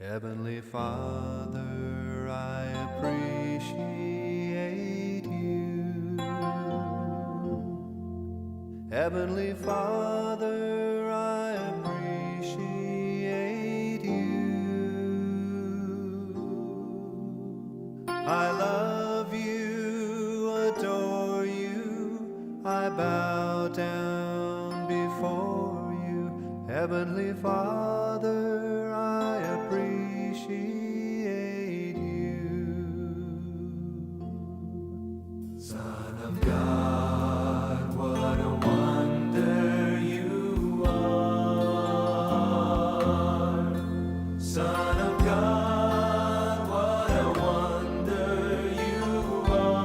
Heavenly Father, I appreciate you. Heavenly Father, I appreciate you. I love you, adore you, I bow down before you. Heavenly Father, I appreciate you. Son of God, what a wonder you are. Son of God, what a wonder you are.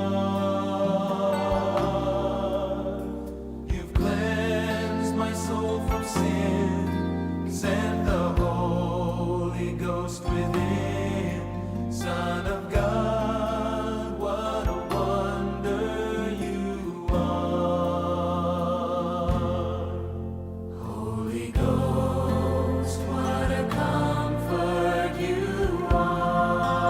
You've cleansed my soul from sin, sent the Holy Ghost within. Son of God, what a wonder you are. Holy Ghost, what a comfort you are.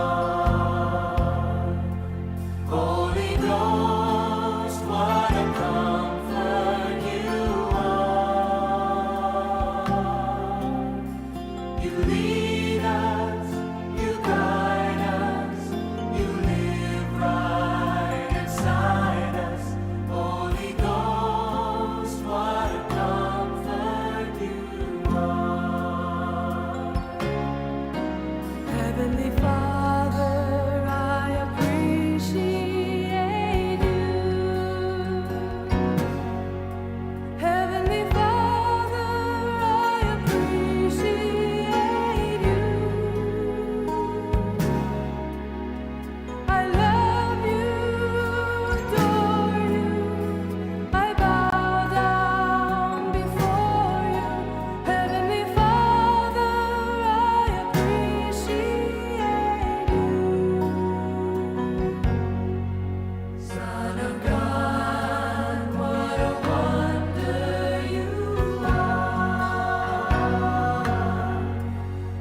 Holy Ghost, what a comfort you are. You lead us, you guide us, you live right inside us. Holy Ghost, what a comfort you are. Heavenly Father, I appreciate you. Heavenly Father, I appreciate you. I love you, adore you. I bow down before you. Heavenly Father, I appreciate you. Son of God, what a wonder you are.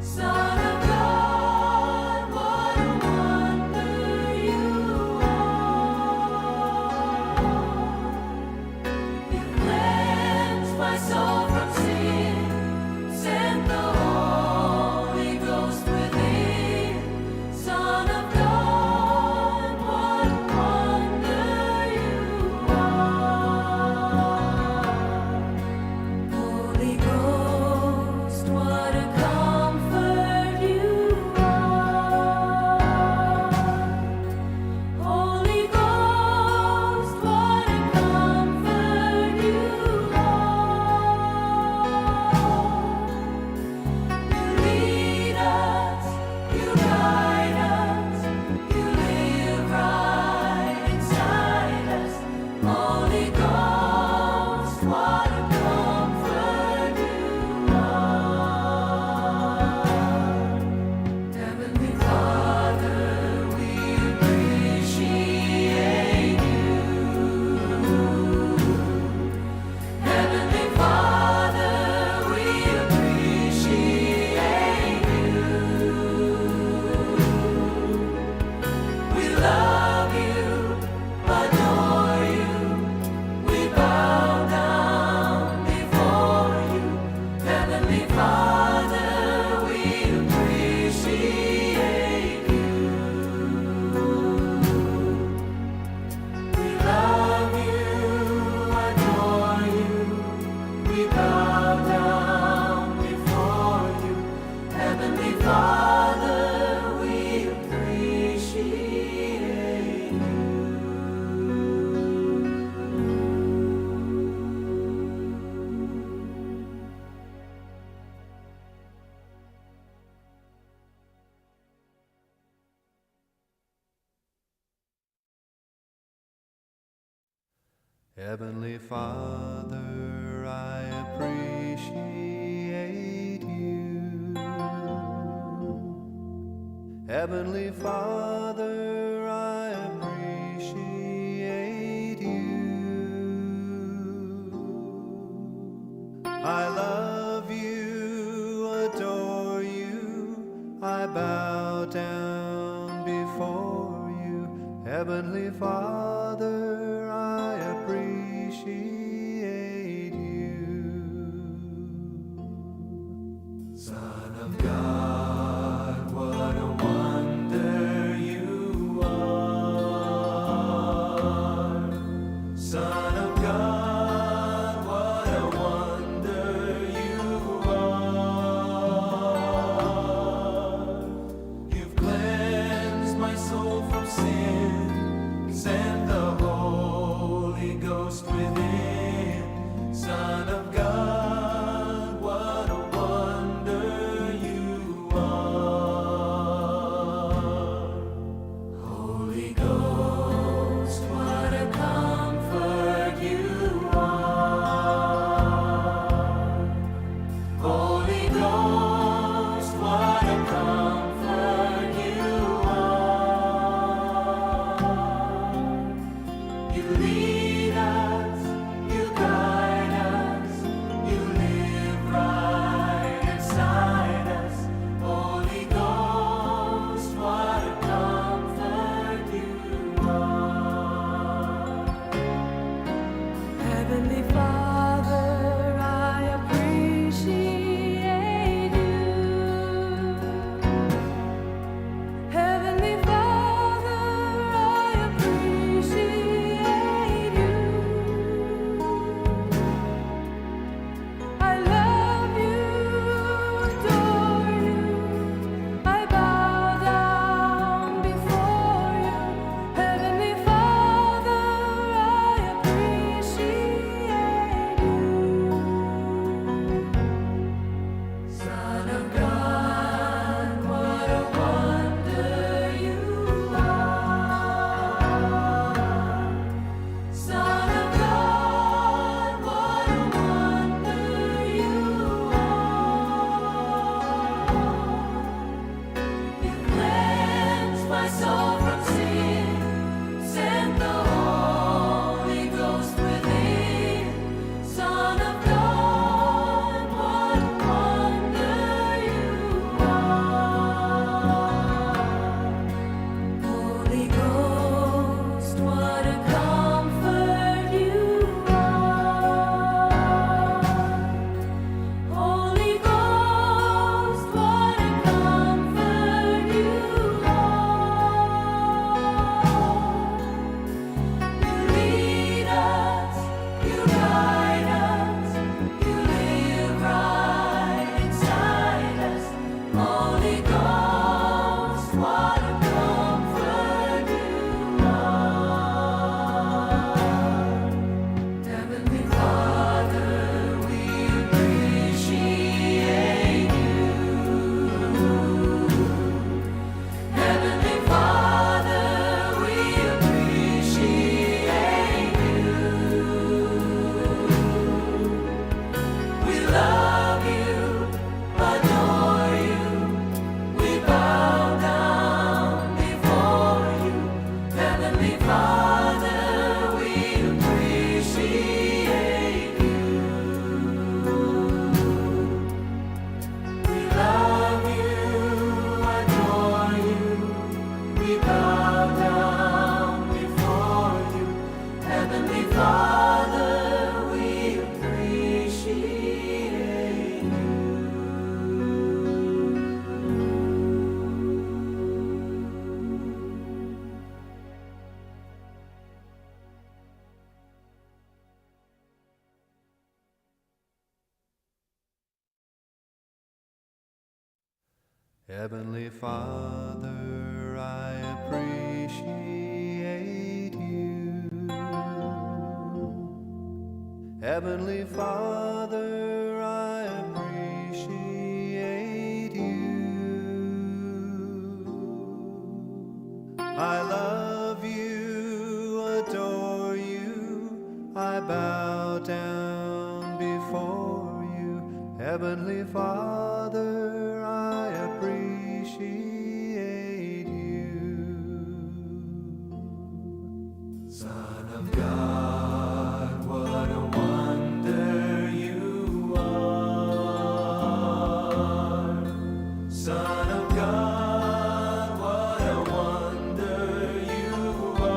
Son of God, what a wonder you are. You cleansed my soul from sin, sent the Holy Ghost within. Son of God, what a wonder you are. Holy Ghost, what a comfort you are. Holy Ghost, what a comfort you are. You lead us, you guide us, you live right inside us. Holy Ghost, what a comfort you are. Heavenly Father, we appreciate you. Heavenly Father, we appreciate you. We love you, adore you. We bow down before you. Heavenly Father, we appreciate you. We love you, adore you. We bow down before you. Heavenly Father, we appreciate you. Heavenly Father, I appreciate you. Heavenly Father, I appreciate you. I love you, adore you, I Heavenly Father, I appreciate you. Son of God, what a wonder you are. Son of God, what a wonder you are. You've cleansed my soul from sin, sent the Holy Ghost within. Son of God, what a wonder you are. Holy Ghost, what a comfort you are. Holy Ghost, what a comfort you are. You lead us, you guide us, you live right inside us. Holy Ghost, what a comfort you are. Heavenly Father, I appreciate you. Heavenly Father, I appreciate you. I love you, adore you. I bow down before you. Heavenly Father, I appreciate you. Son of God, what a wonder you are. Son of God, what a wonder you are. You cleansed my soul from sin, sent the Holy Ghost within. Son of God, what a wonder you are. Holy Ghost, what a comfort you are. Holy Ghost, what a comfort you are. You lead us, you guide us, you live right inside us. Holy Ghost, what a comfort you are. Heavenly Father, we appreciate you. Heavenly Father, we appreciate you. We love you, adore you. We bow down before you. Heavenly Father, we appreciate you. We love you, adore you. We bow down before you. Heavenly Father, we appreciate you. Heavenly Father, I appreciate you. Heavenly Father, I appreciate you. I love you, adore you, I bow down before you. Heavenly Father, I appreciate you. Son of God, what a wonder you are. Son of God, what a wonder you are.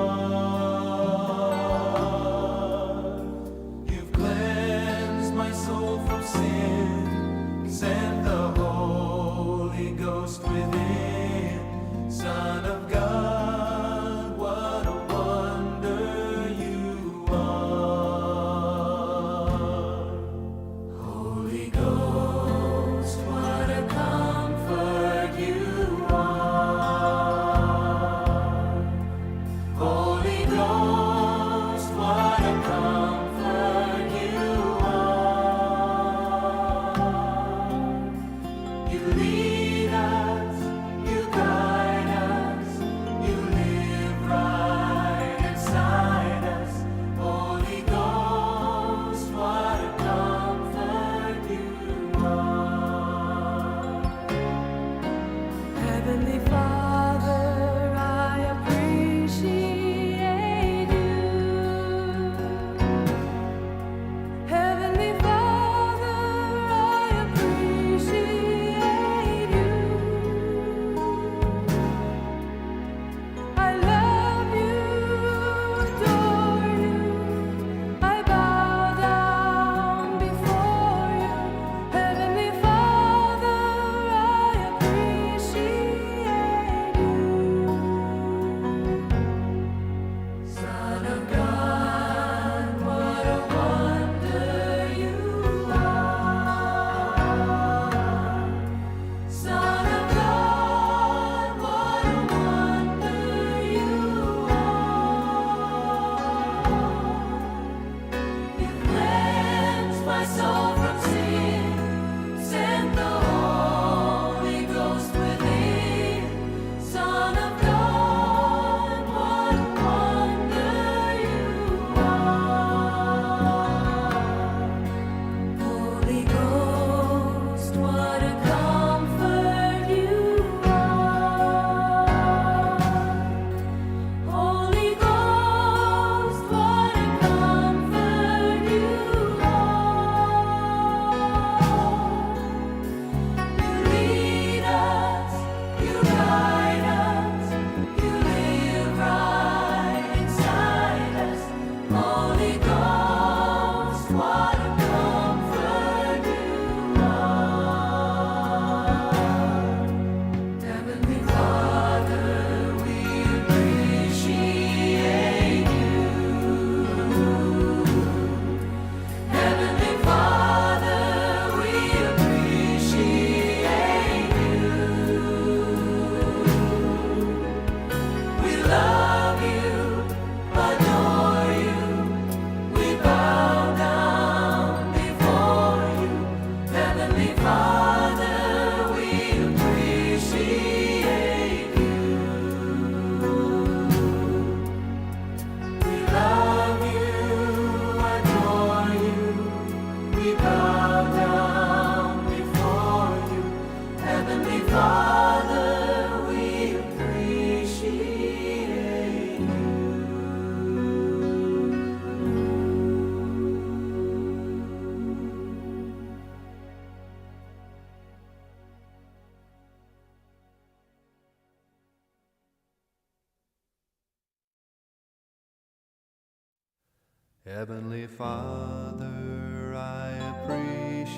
Heavenly Father, I appreciate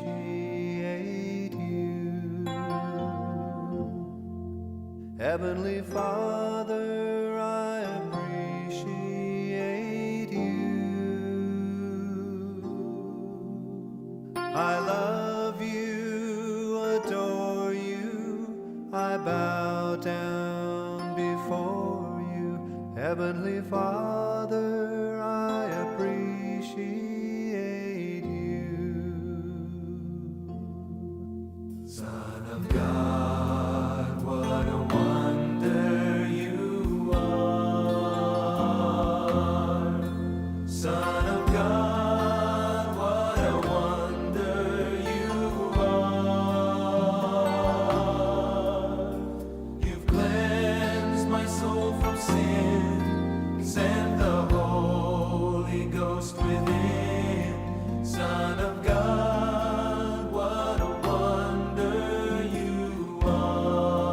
you. Heavenly Father, I appreciate you. I love you, adore you, I bow down before you. Heavenly Father, I appreciate you. Son of God, what a wonder you are. Son of God, what a wonder you are. You've cleansed my soul from sin, sent the Holy Ghost within. Son of God, what a wonder you are.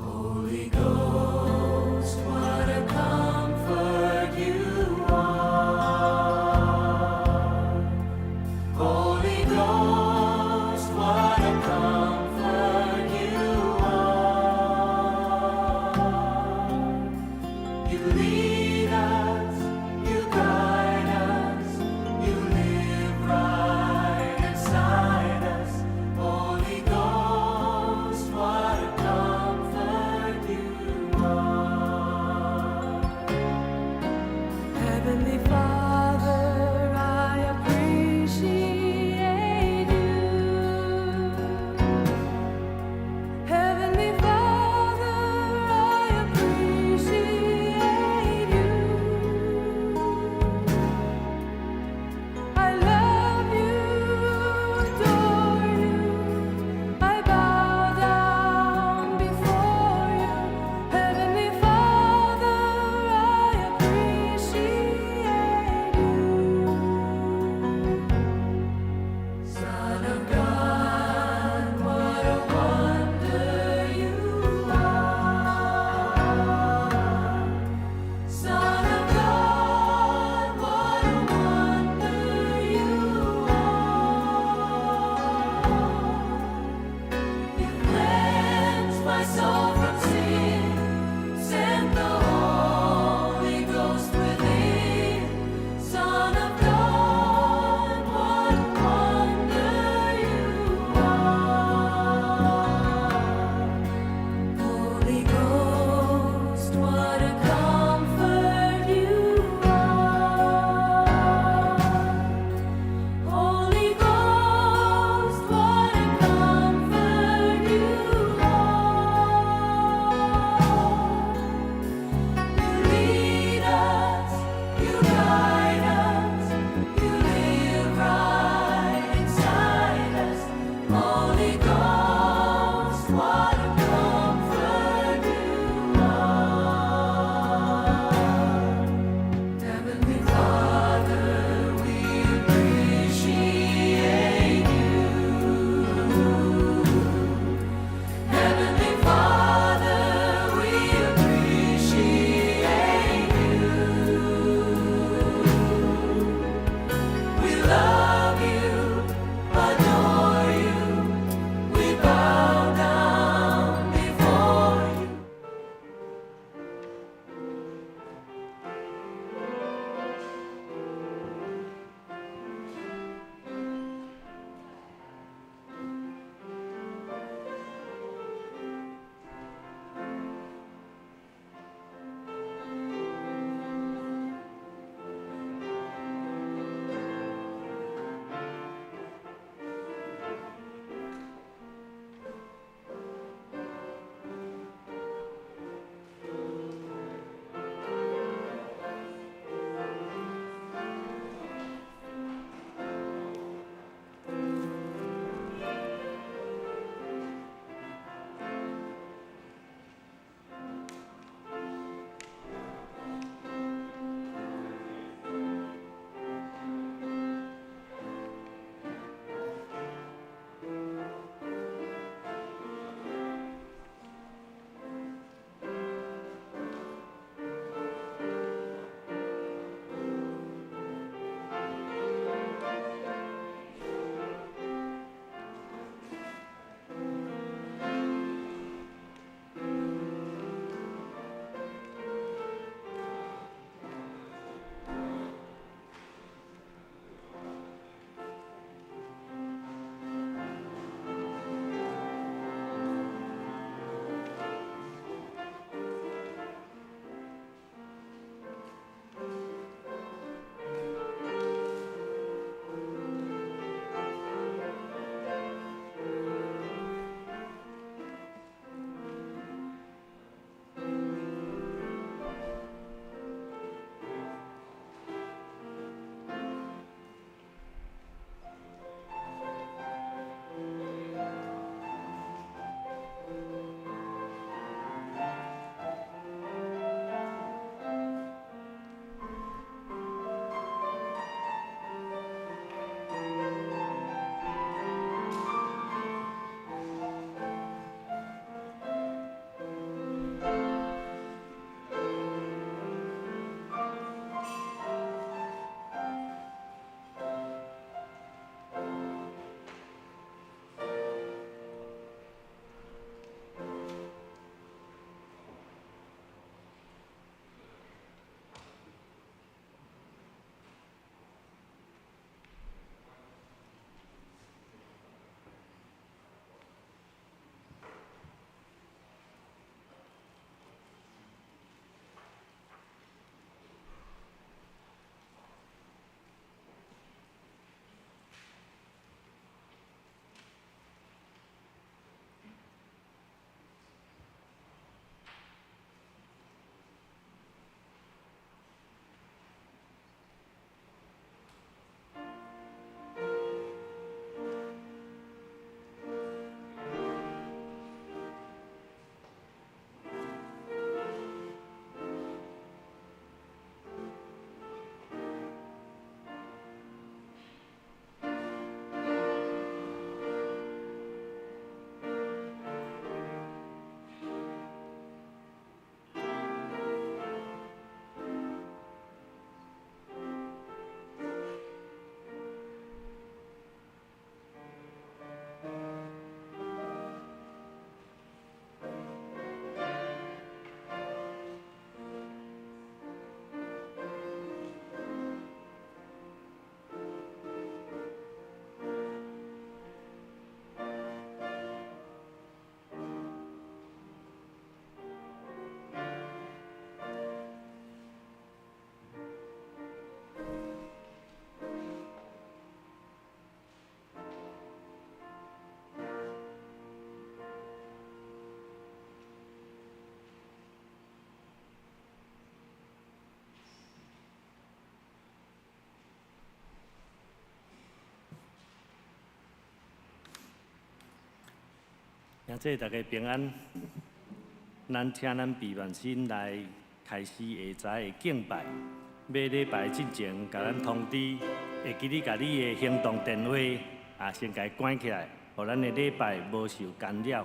Holy Ghost, what a comfort you are. Holy Ghost, what a comfort you are. 兄弟大家平安，咱請咱閉目先來開始下晝的敬拜。欲禮拜進前，共咱通知，會記得共你的行動電話啊，先共伊關起來，予咱的禮拜無受干擾。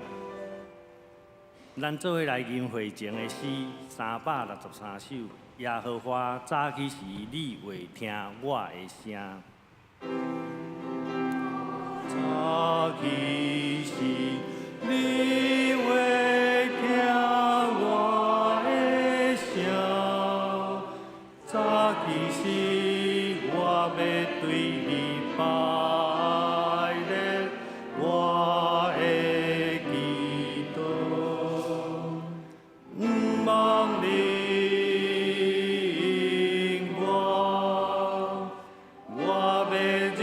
咱做伙來吟會前的詩363首，耶和華早起時，你會聽我的聲。早起時，你會聽我的聲。早起時，我欲對你拜禮，我的祈禱，毋望你應我，我欲入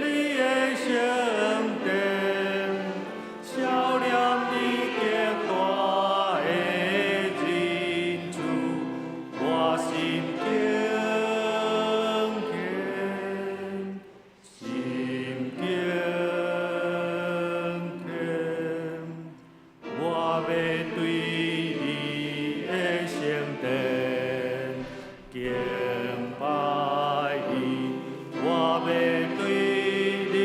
你的聖殿，曉念你極大的仁慈，我心敬虔，心敬虔，我欲對你的聖殿敬拜你，我欲對你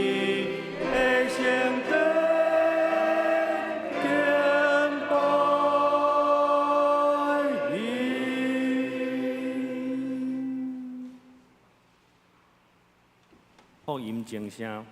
的聖殿敬拜你。福音鐘聲。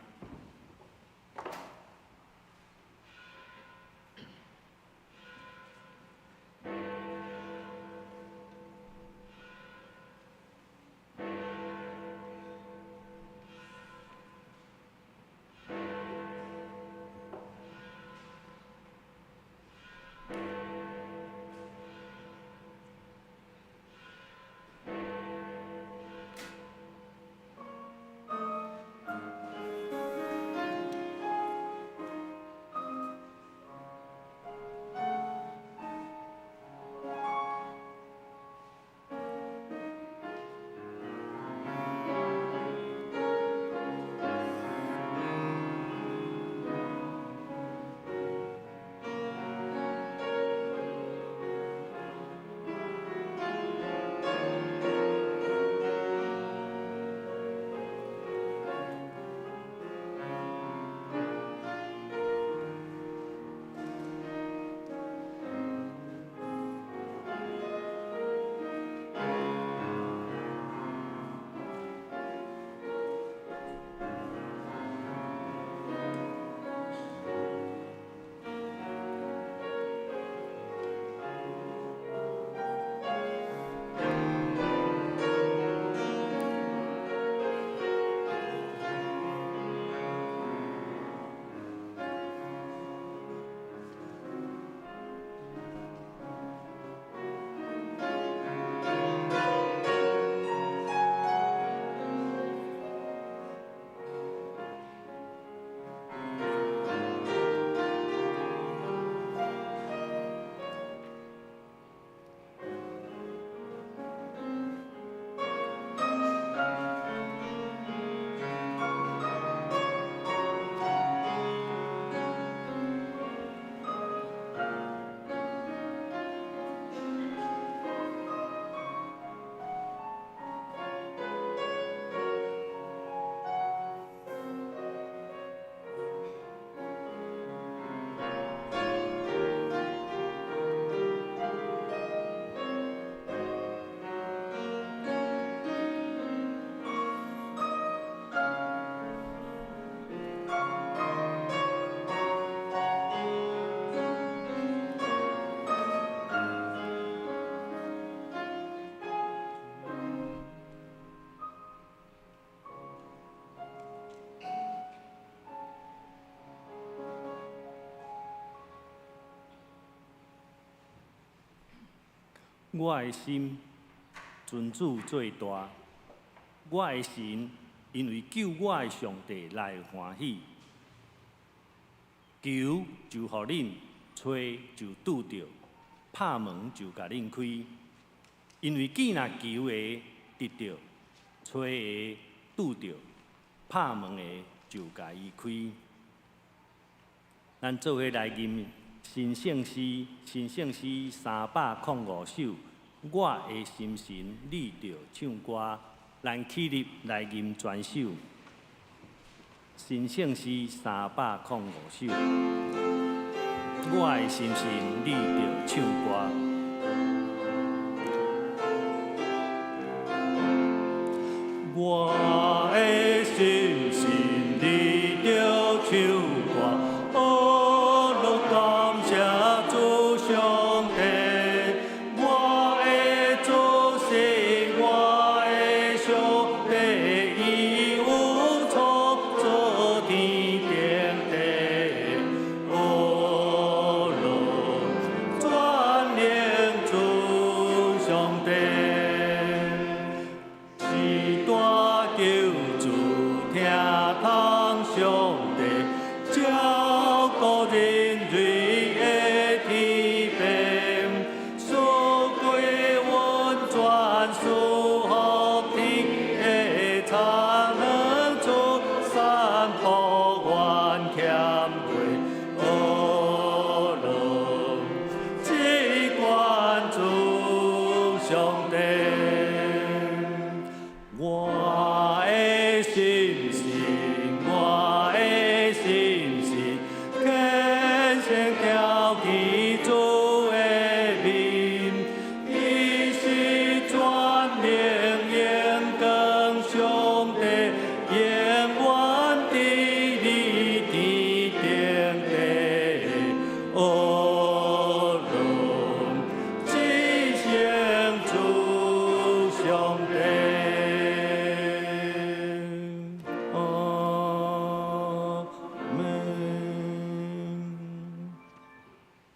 我的心尊主做大，我的神因為救我的上帝來歡喜。求就予恁，揣就拄著，拍門就共恁開。因為既若求的得著，揣的拄著，拍門的就共伊開。咱做伙來吟新聖詩，新聖詩305首。我的心神，你著唱歌，咱起立來吟全首。新聖詩305首。我的心神，你著唱歌。我的心神，你著唱歌，哦，攏感謝主上帝。我的主是我的上帝，伊有創造天頂地，哦，攏全能主上帝。是大救主，疼痛上帝，照顧人類的天變，賜歸溫泉，賜福天的田出山坡原欠過，哦，攏只關主上帝。我的心神，我的心神，虔誠朝見主的面，伊是全能榮光上帝，永遠佇你天頂地，哦，攏至聖主上帝。阿們。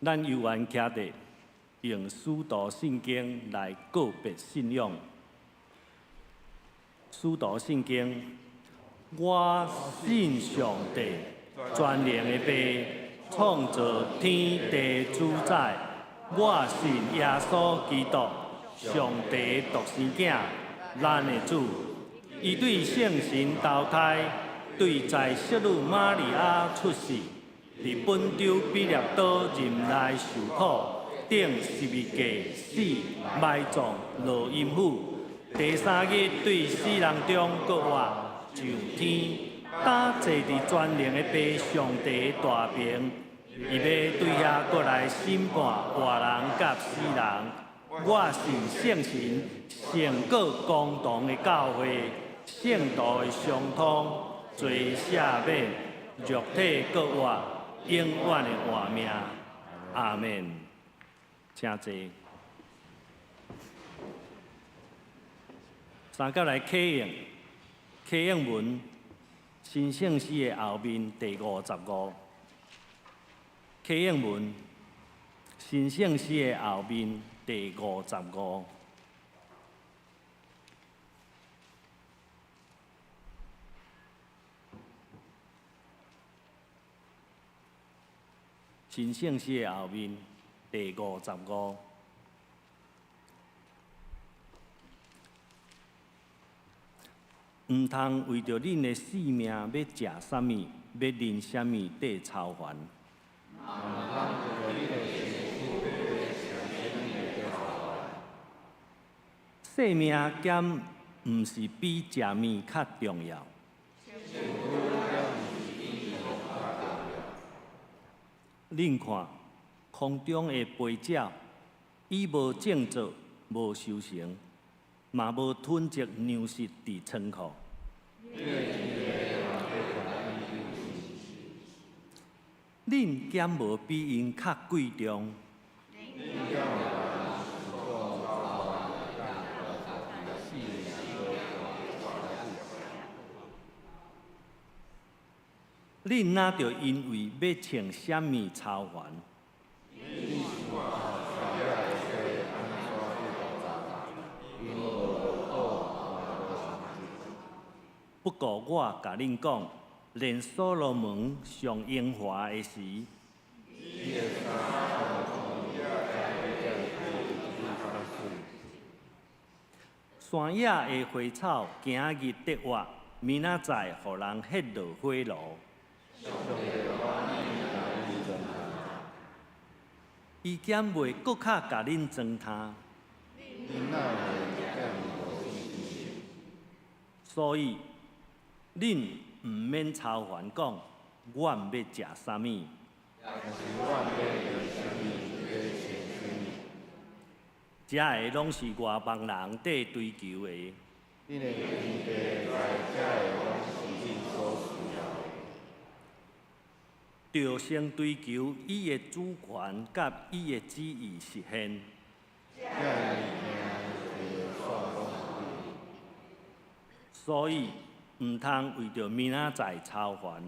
咱猶原徛佇用使徒信經來告別信仰。使徒信經，我信上帝，全能的父，創造天地主宰。我信耶穌基督，上帝的獨生囝，咱的主。伊對聖神投胎，對在聖女瑪利亞出世，佇本丟彼拉多任內受苦，釘十字架死，埋葬落陰府。第三日對死人中閣活，上天，搭坐佇全能的父上帝的大爿，伊欲對遐閣來審判活人佮死人。我信聖神，聖各公同的教會，聖徒的相通，罪赦免，肉體閣活，永遠的活命。阿們。請坐。三甲來啟應，啟應文新聖詩的後面第55。啟應文新聖詩的後面第55。新聖詩的後面第55。毋通為著恁的性命欲食啥物，欲啉啥物綴操煩。性命敢毋是比食物較重要？恁看，空中的飛鳥，伊無種作，無收成，嘛無囤積糧食佇倉庫。恁敢無比𪜶較貴重？恁若著因為欲穿啥物操煩？不過我共恁講，連所羅門上榮華的時，山野的花草今日得活，明仔載予人彼落火爐。伊敢袂閣較共恁裝呾？恁哪會減無信心？所以，恁毋免操煩講，阮欲食啥物？抑是阮欲穿啥物，欲穿啥物？這个攏是外邦人綴追求的。恁的天父知這个攏是恁所需要的。著先追求伊的主權佮伊的旨意實現。這个物件就會煞攏予恁。所以，毋通為著明仔載操煩。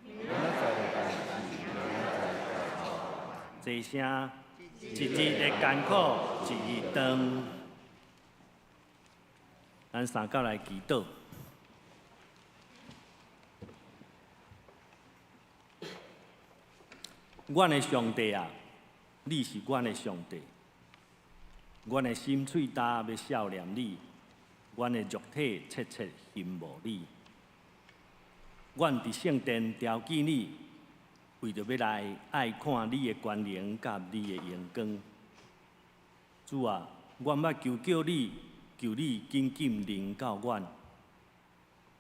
明仔載的代誌，明仔載才操煩。這聲一日的艱苦，一日當。咱三甲來祈禱。阮的上帝啊，你是阮的上帝。阮的心喙焦欲數念你，阮的肉體切切欣慕你。阮佇聖殿朝見你，為著欲來愛看你的權能佮你的榮光。主啊，阮欲求叫你，求你緊緊臨到阮。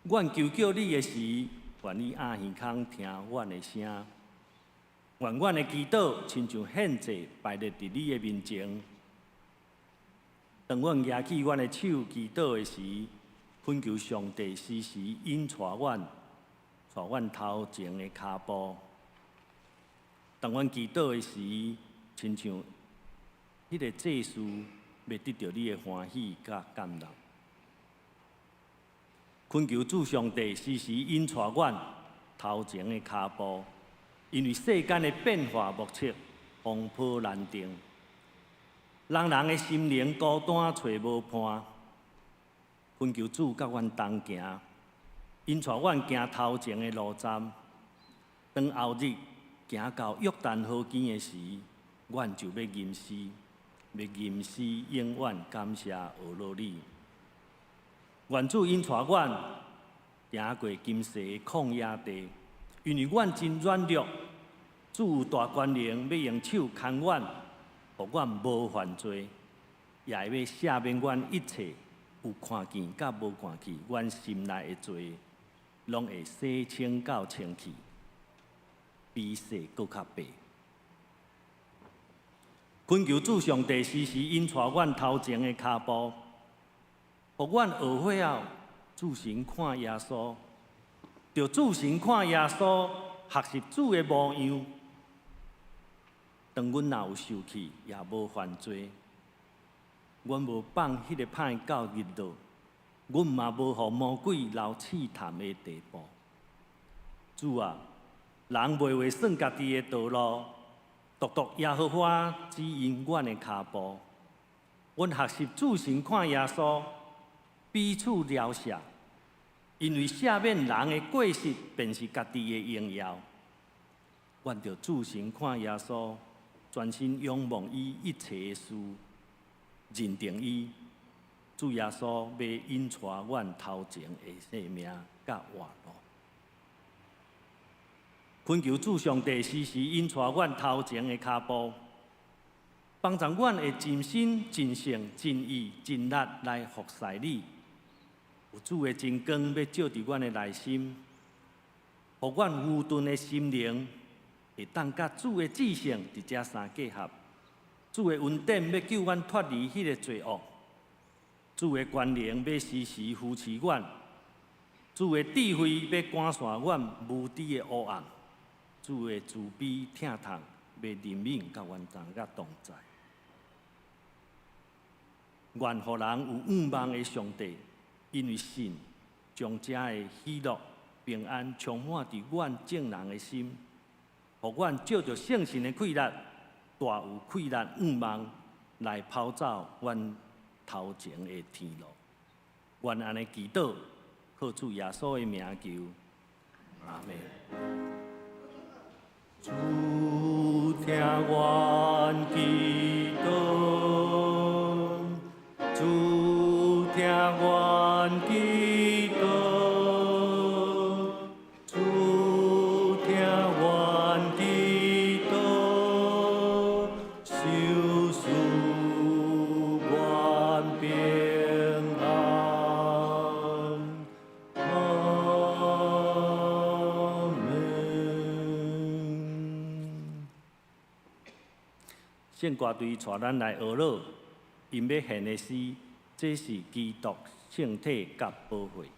阮求叫你的時，願你掩耳孔聽阮的聲。願阮的祈禱親像獻祭排列佇你的面前。當阮舉起阮的手祈禱的時，懇求上帝時時引帶阮，帶阮頭前的跤步。當阮祈禱的時，親像彼个祭司欲得著你的歡喜佮感納。懇求主上帝時時引帶阮頭前的跤步，因為世間的變化莫測，風波難定，人人的心靈孤單，揣無伴。懇求主佮阮同行，引帶阮行頭前的路站。當後日行到約旦河邊的時，阮就欲吟詩，欲吟詩永遠感謝阿羅你。願主引帶阮行過金蛇的曠野地，因為阮真軟弱，主有大權能，欲用手牽阮，予阮無犯罪，也會欲赦免阮一切有看見佮無看見阮心內的罪，攏會洗清到清氣，比雪閣較白。懇求主上帝時時引帶阮頭前的跤步，予阮學會了注神看耶穌，著注神看耶穌，學習主的模樣。當阮若有受氣，也無犯罪，阮無放彼个歹到日落，阮嘛無予魔鬼留試探的地步。主啊，人袂會算家己的道路，獨獨耶和華指引阮的跤步。阮學習注神看耶穌，彼此饒赦，因為赦免人的過失，便是家己的榮耀。阮著注神看耶穌，專心仰望伊一切的事，認定伊。主耶穌欲引帶阮頭前的生命佮活路。懇求主上帝時時引帶阮頭前的跤步，幫助阮會盡心、盡性、盡意、盡力來服侍你。有主的真光欲照佇阮的內心，予阮愚鈍的心靈會當佮主的至聖佇遮相結合。主的恩典欲救阮脫離彼个罪惡，主的權能欲時時扶持阮，主的智慧欲趕散阮無知的黑暗，主的慈悲疼痛欲憐憫佮阮同佮同在。願予人有仰望的上帝，因為信將這个喜樂、平安充滿佇阮眾人的心，予阮藉著聖神的氣力，大有氣力仰望來跑走阮頭前的天路。阮按呢祈禱，靠主耶穌的名求，阿們。主聽阮祈禱，主聽阮祈禱，主聽阮祈禱，聖聖歌隊帶咱來學樂，𪜶欲獻的詩，這是基督聖體佮寶血。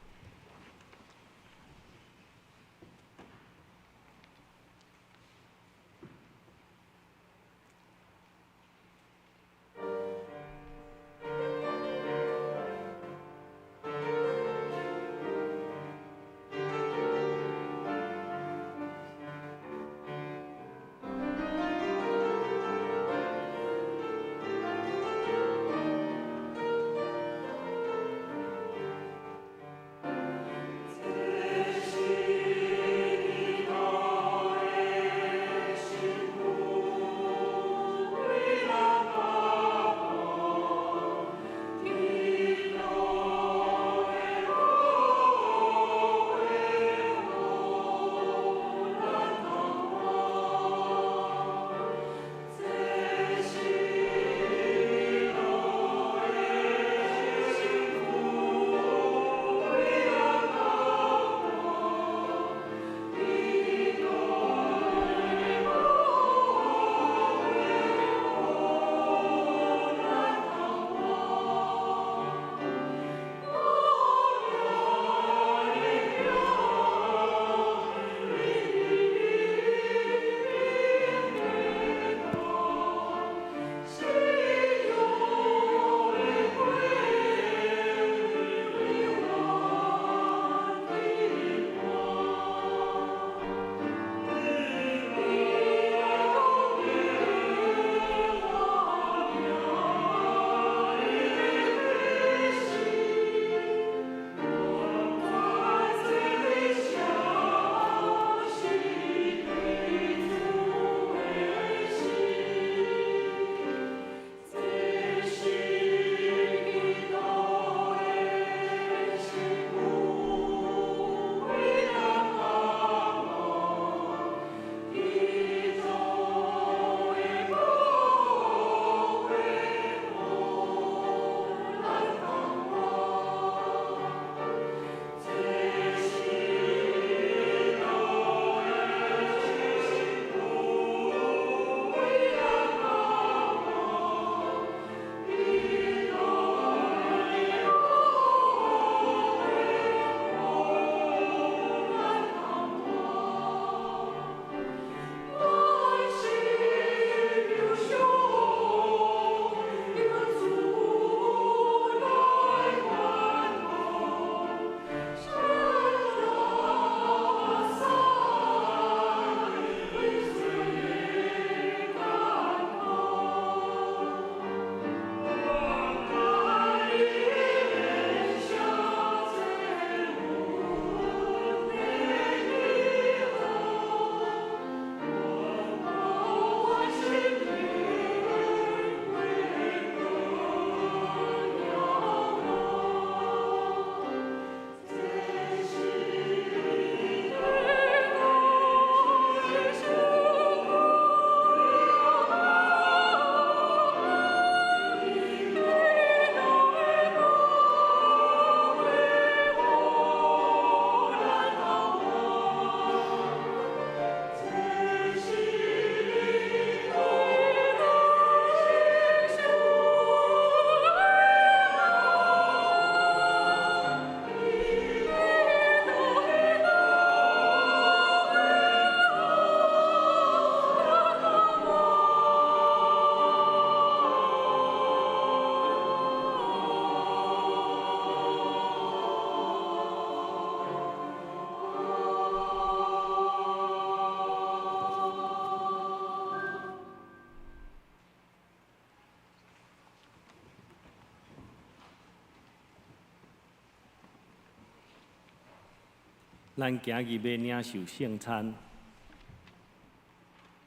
咱今日欲領受聖餐，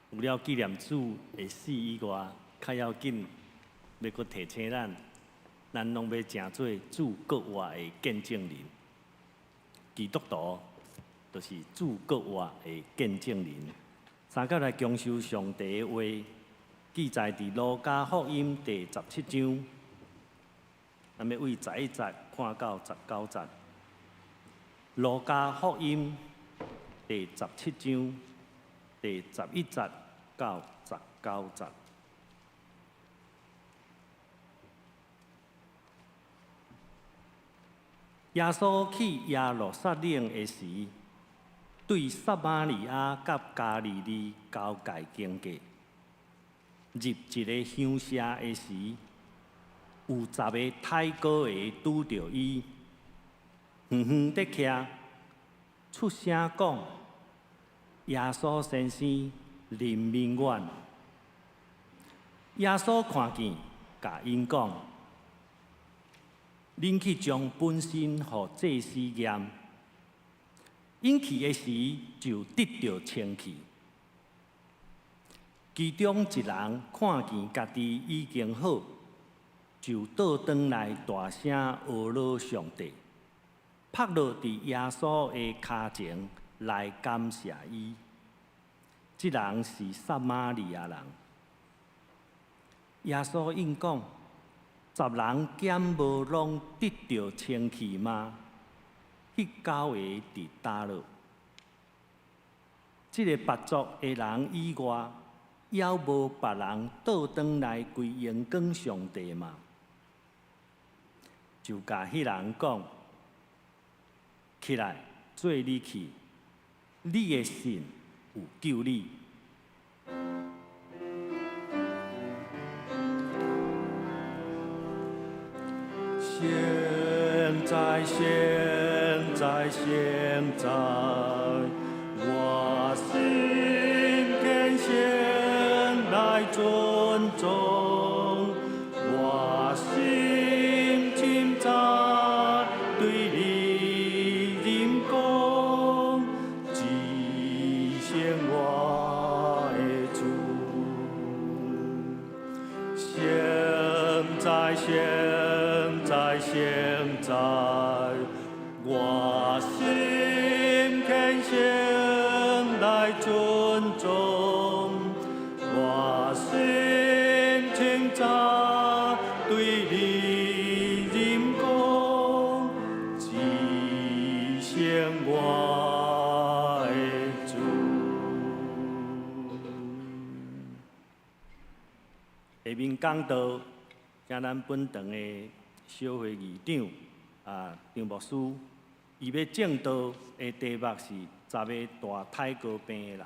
除了紀念主的死以外，較要緊欲閣提醒咱，咱攏欲成做主閣活的見證人。基督徒就是主閣活的見證人。三甲來恭守上帝的話，記載佇路加福音第十七章，咱欲對十一節看到十九節。路加福音第十七章第十一節到十九節。耶穌去耶路撒冷的時，對撒瑪利亞佮加利利交界經過，入一个鄉社的時，有十个癩膏的拄著伊，遠遠佇徛，出聲講：耶穌先生，憐憫阮！耶穌看見，共𪜶講：恁去將本身予祭司驗。𪜶去的時，就得著清氣。其中一人看見家己已經好，就倒轉來大聲阿羅上帝，仆落佇耶穌的跤前來感謝伊。這人是撒瑪利亞人。耶穌應講：十人敢無攏得著清氣嗎？彼九个佇佗落？這个別族的人以外，猶無別人倒轉來歸榮光上帝嗎？就共彼人講：起來，做你去，你的信有救你。現在，現在，現在，我心虔誠來尊崇，我心深知對你認講，至聖我的主。現在，現在，現在，我心虔誠來尊崇，我心深知對你認講，至聖我的主。下面講道，請咱本堂的小會議長啊，張牧師，伊欲證道的題目是十个大癩膏病的人。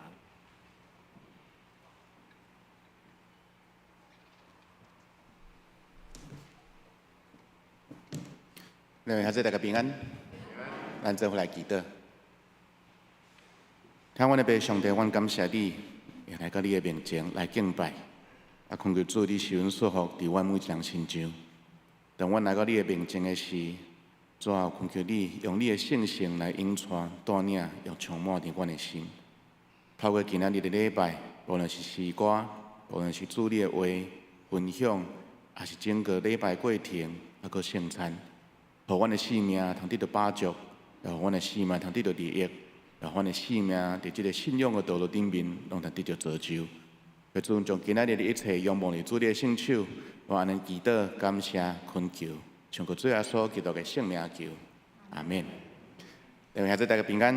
兩位兄弟大家平安，咱做伙來祈禱。聽阮的父上帝，阮感謝你，會來到你的面前來敬拜。啊，懇求主，你賜阮祝福佇阮每一人身上。當阮來到你的面前的時，主啊，懇求你用你的聖神來引帶、帶領，又充滿佇阮的心。透過今仔日的禮拜，無論是詩歌，無論是主你的話分享，抑是整個禮拜過程，抑閣聖餐，予阮的性命通得著飽足，予阮的性命通得著利益，予阮的性命佇這个信仰的道路頂面，攏通得著造就。求主將今仔日的一切仰望佇主你的聖手，我按呢祈禱、感謝、懇求，奉靠主耶穌基督的聖名求，阿們。各位兄弟大家平安，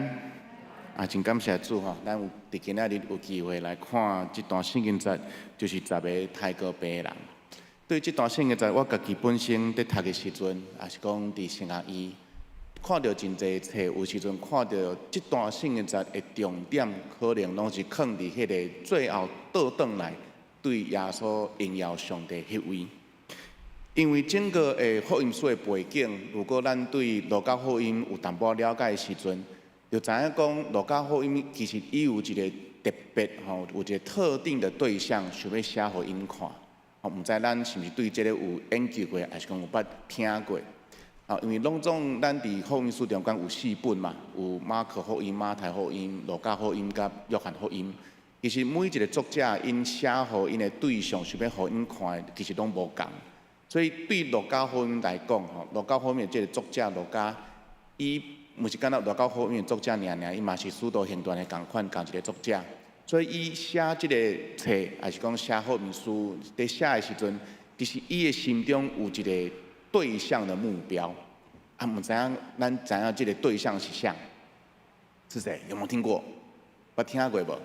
啊，真感謝主吼，咱有佇今仔日有機會來看這段聖經節，就是十个癩膏病的人。對這段聖經節，我家己本身佇讀的時陣，抑是講佇神學院，看著真濟冊，有時陣看著這段聖經節的重點，可能攏是囥佇彼个最後倒轉來對耶穌榮耀上帝彼位。因為整個的福音書的背景，如果咱對路加福音有淡薄了解的時陣，就知影講路加福音其實伊有一个特別吼，有一个特定的對象，想欲寫予𪜶看。吼，毋知咱是毋是對這个有研究過，抑是講有捌聽過？啊，因為攏總咱佇福音書中間有四本嘛，有馬可福音、馬太福音、路加福音佮約翰福音。其實每一个作者𪜶寫予𪜶的對象，想欲予𪜶看的，其實攏無仝。所以對路加福音來講，吼，路加福音的這个作者路加，伊毋是干焦路加福音的作者爾爾，伊嘛是使徒行傳的仝款仝一个作者。所以伊寫這个冊，抑是講寫福音書，佇寫的時陣，其實伊的心中有一个對象的目標。啊，毋知影咱知影這个對象是啥？是誰？有無聽過？捌聽過無？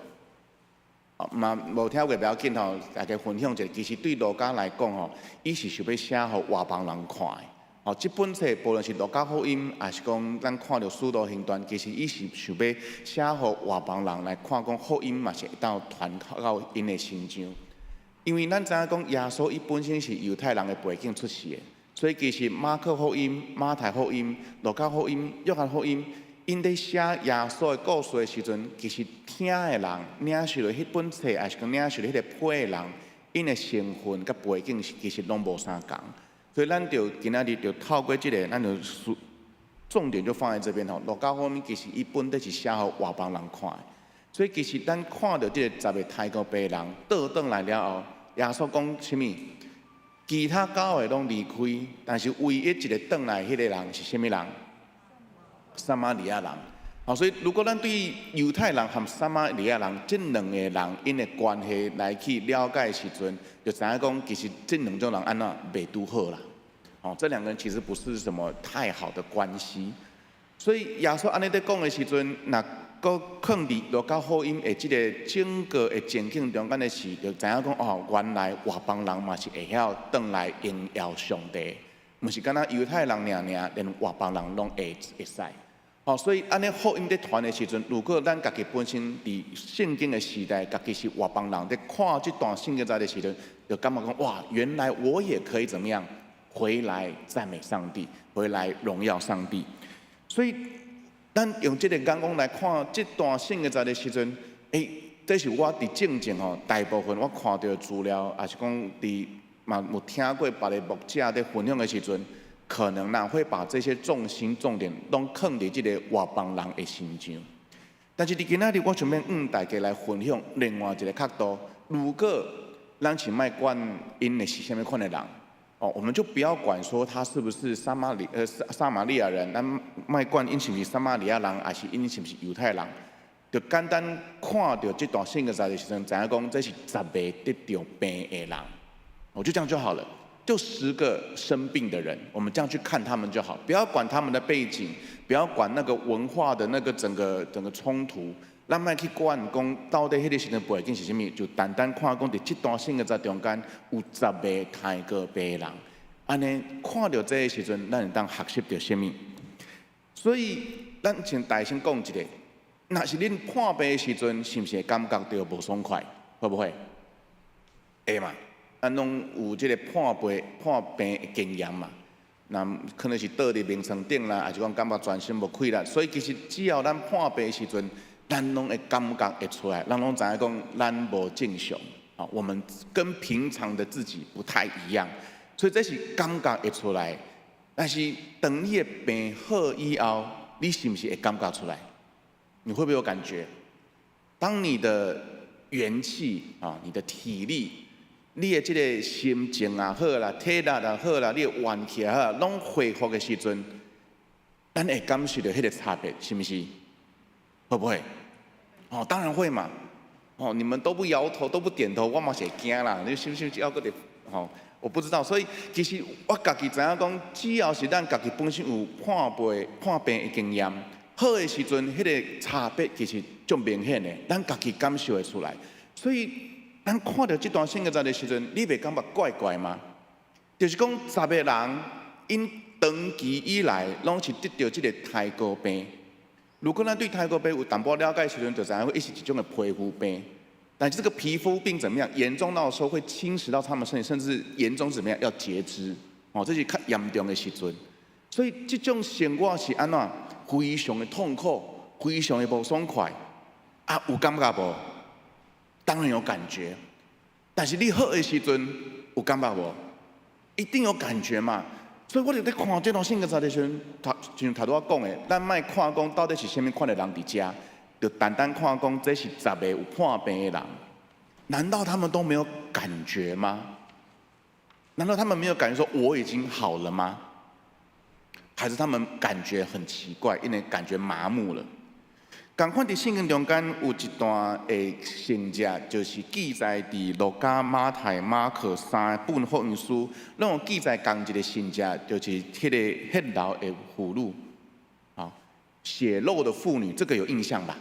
哦，嘛無聽過袂要緊吼，大家分享一下。其實對路加來講吼，伊是想欲寫予外邦人看的。吼，這本冊無論是路加福音，抑是講咱看著使徒行傳，其實伊是想欲寫予外邦人來看，講福音嘛是會當傳到𪜶的身上。因為咱知影講耶穌伊本身是猶太人的背景出世的，所以其實馬可福音、馬太福音、路加福音、約翰福音，𪜶佇寫耶穌的故事的時陣，其實聽的人領受著彼本冊，抑是講領受著彼個批的人，𪜶的身份佮背景是其實攏無相仝。所以咱就今仔日就透過這個，咱就重點就放在這邊吼。路加福音其實伊本底是寫予外邦人看的，所以其實咱看著這個十個苔膏病人倒轉來了後，耶穌講啥物？其他九個攏離開，但是唯一一個轉來彼個人是啥物人？撒瑪利亞人。好，所以如果咱對猶太人和撒瑪利亞人這兩個人𪜶的關係來去了解的時陣，就知影講其實這兩種人按怎袂拄好啦。哦，這兩個人其實不是什麼太好的關係。所以耶穌按呢佇講的時陣，若閣囥佇路加福音的這個整個的情景中間的時，就知影講哦，原來外邦人嘛是會曉轉來榮耀上帝，毋是干焦猶太人爾爾，連外邦人攏會使。哦，所以按呢福音佇傳的時陣，如果咱家己本身佇聖經的時代，家己是外邦人佇看這段聖經節的時陣，就感覺講哇，原來我也可以怎麼樣回來讚美上帝，回來榮耀上帝。所以，咱用這個眼光來看這段聖經節的時陣，這是我佇正前吼，大部分我看著資料，抑是講佇嘛有聽過別个牧者佇分享的時陣，可能啦會把這些重心重點攏囥佇這個外邦人的身上。但是佇今仔日，我想欲向大家來分享另外一個角度。如果咱是莫管𪜶是啥物款的人，哦，我們就不要管說他是不是撒瑪利亞人，咱莫管𪜶是毋是撒瑪利亞人，抑是𪜶是毋是猶太人，就簡單看著這段聖經節的時陣，知影講這是十個得著病的人，我就這樣就好了。就10個生病的人，我們這樣去看他們就好，不要管他們的背景，不要管那個文化的那個整個衝突，咱莫去管講到底彼個時陣背景是啥物，就單單看講佇這段聖經節中間有十個苔膏病人，按呢看著這个時陣，咱會當學習著啥物？所以咱先大聲講一下，若是恁破病的時陣，是毋是會感覺著無爽快？會不會？會嘛？咱攏有這個破病的經驗嘛？那可能是倒佇眠床頂啦，抑是講感覺全身無氣力，所以其實只要咱破病的時陣，咱攏會感覺會出來，咱攏知影講咱無正常，啊，我們跟平常的自己不太一樣，所以這是感覺會出來。但是當你的病好以後，你是毋是會感覺出來？你會不會有感覺？當你的元氣啊，你的體力，你的這個心情也好啦，體力也好啦，你的元氣也好，攏恢復的時陣，咱會感受著彼個差別，是毋是？會不會？哦，當然會嘛。哦，你們都不搖頭，都不點頭，我嘛是會驚啦。你是不是要閣佇？吼，我不知道。所以其實我家己知影講，只要是咱家己本身有破病的經驗，好的時陣，彼個差別其實足明顯的，咱家己感受會出來。所以咱看著這段聖經節的時陣，你袂感覺怪怪嗎？就是講十個人，𪜶長期以來攏是得著這個苔膏病。如果咱對苔膏病有淡薄了解的時陣，就知影伊是一種的皮膚病。但是這個皮膚病怎麼樣？嚴重到說會侵蝕到他們身體，甚至嚴重怎麼樣要截肢。哦，這是較嚴重的時陣。所以這種生活是按怎？非常的痛苦，非常的無爽快。啊，有感覺無？當然有感覺。但是你好的時陣有感覺無？一定有感覺嘛。所以我就佇看這段聖經節的時陣，像頭拄仔講的，咱莫看講到底是啥物款的人佇遮，就單單看講這是十個有破病的人，難道他們都沒有感覺嗎？難道他們沒有感覺說我已經好了嗎？還是他們感覺很奇怪，因為感覺麻木了？仝款佇聖經中間有一段的情節，就是記載佇路加、馬太、馬可三本福音書，攏有記載仝一個情節，就是彼個血漏的婦女，啊，血漏的婦女，這個有印象吧？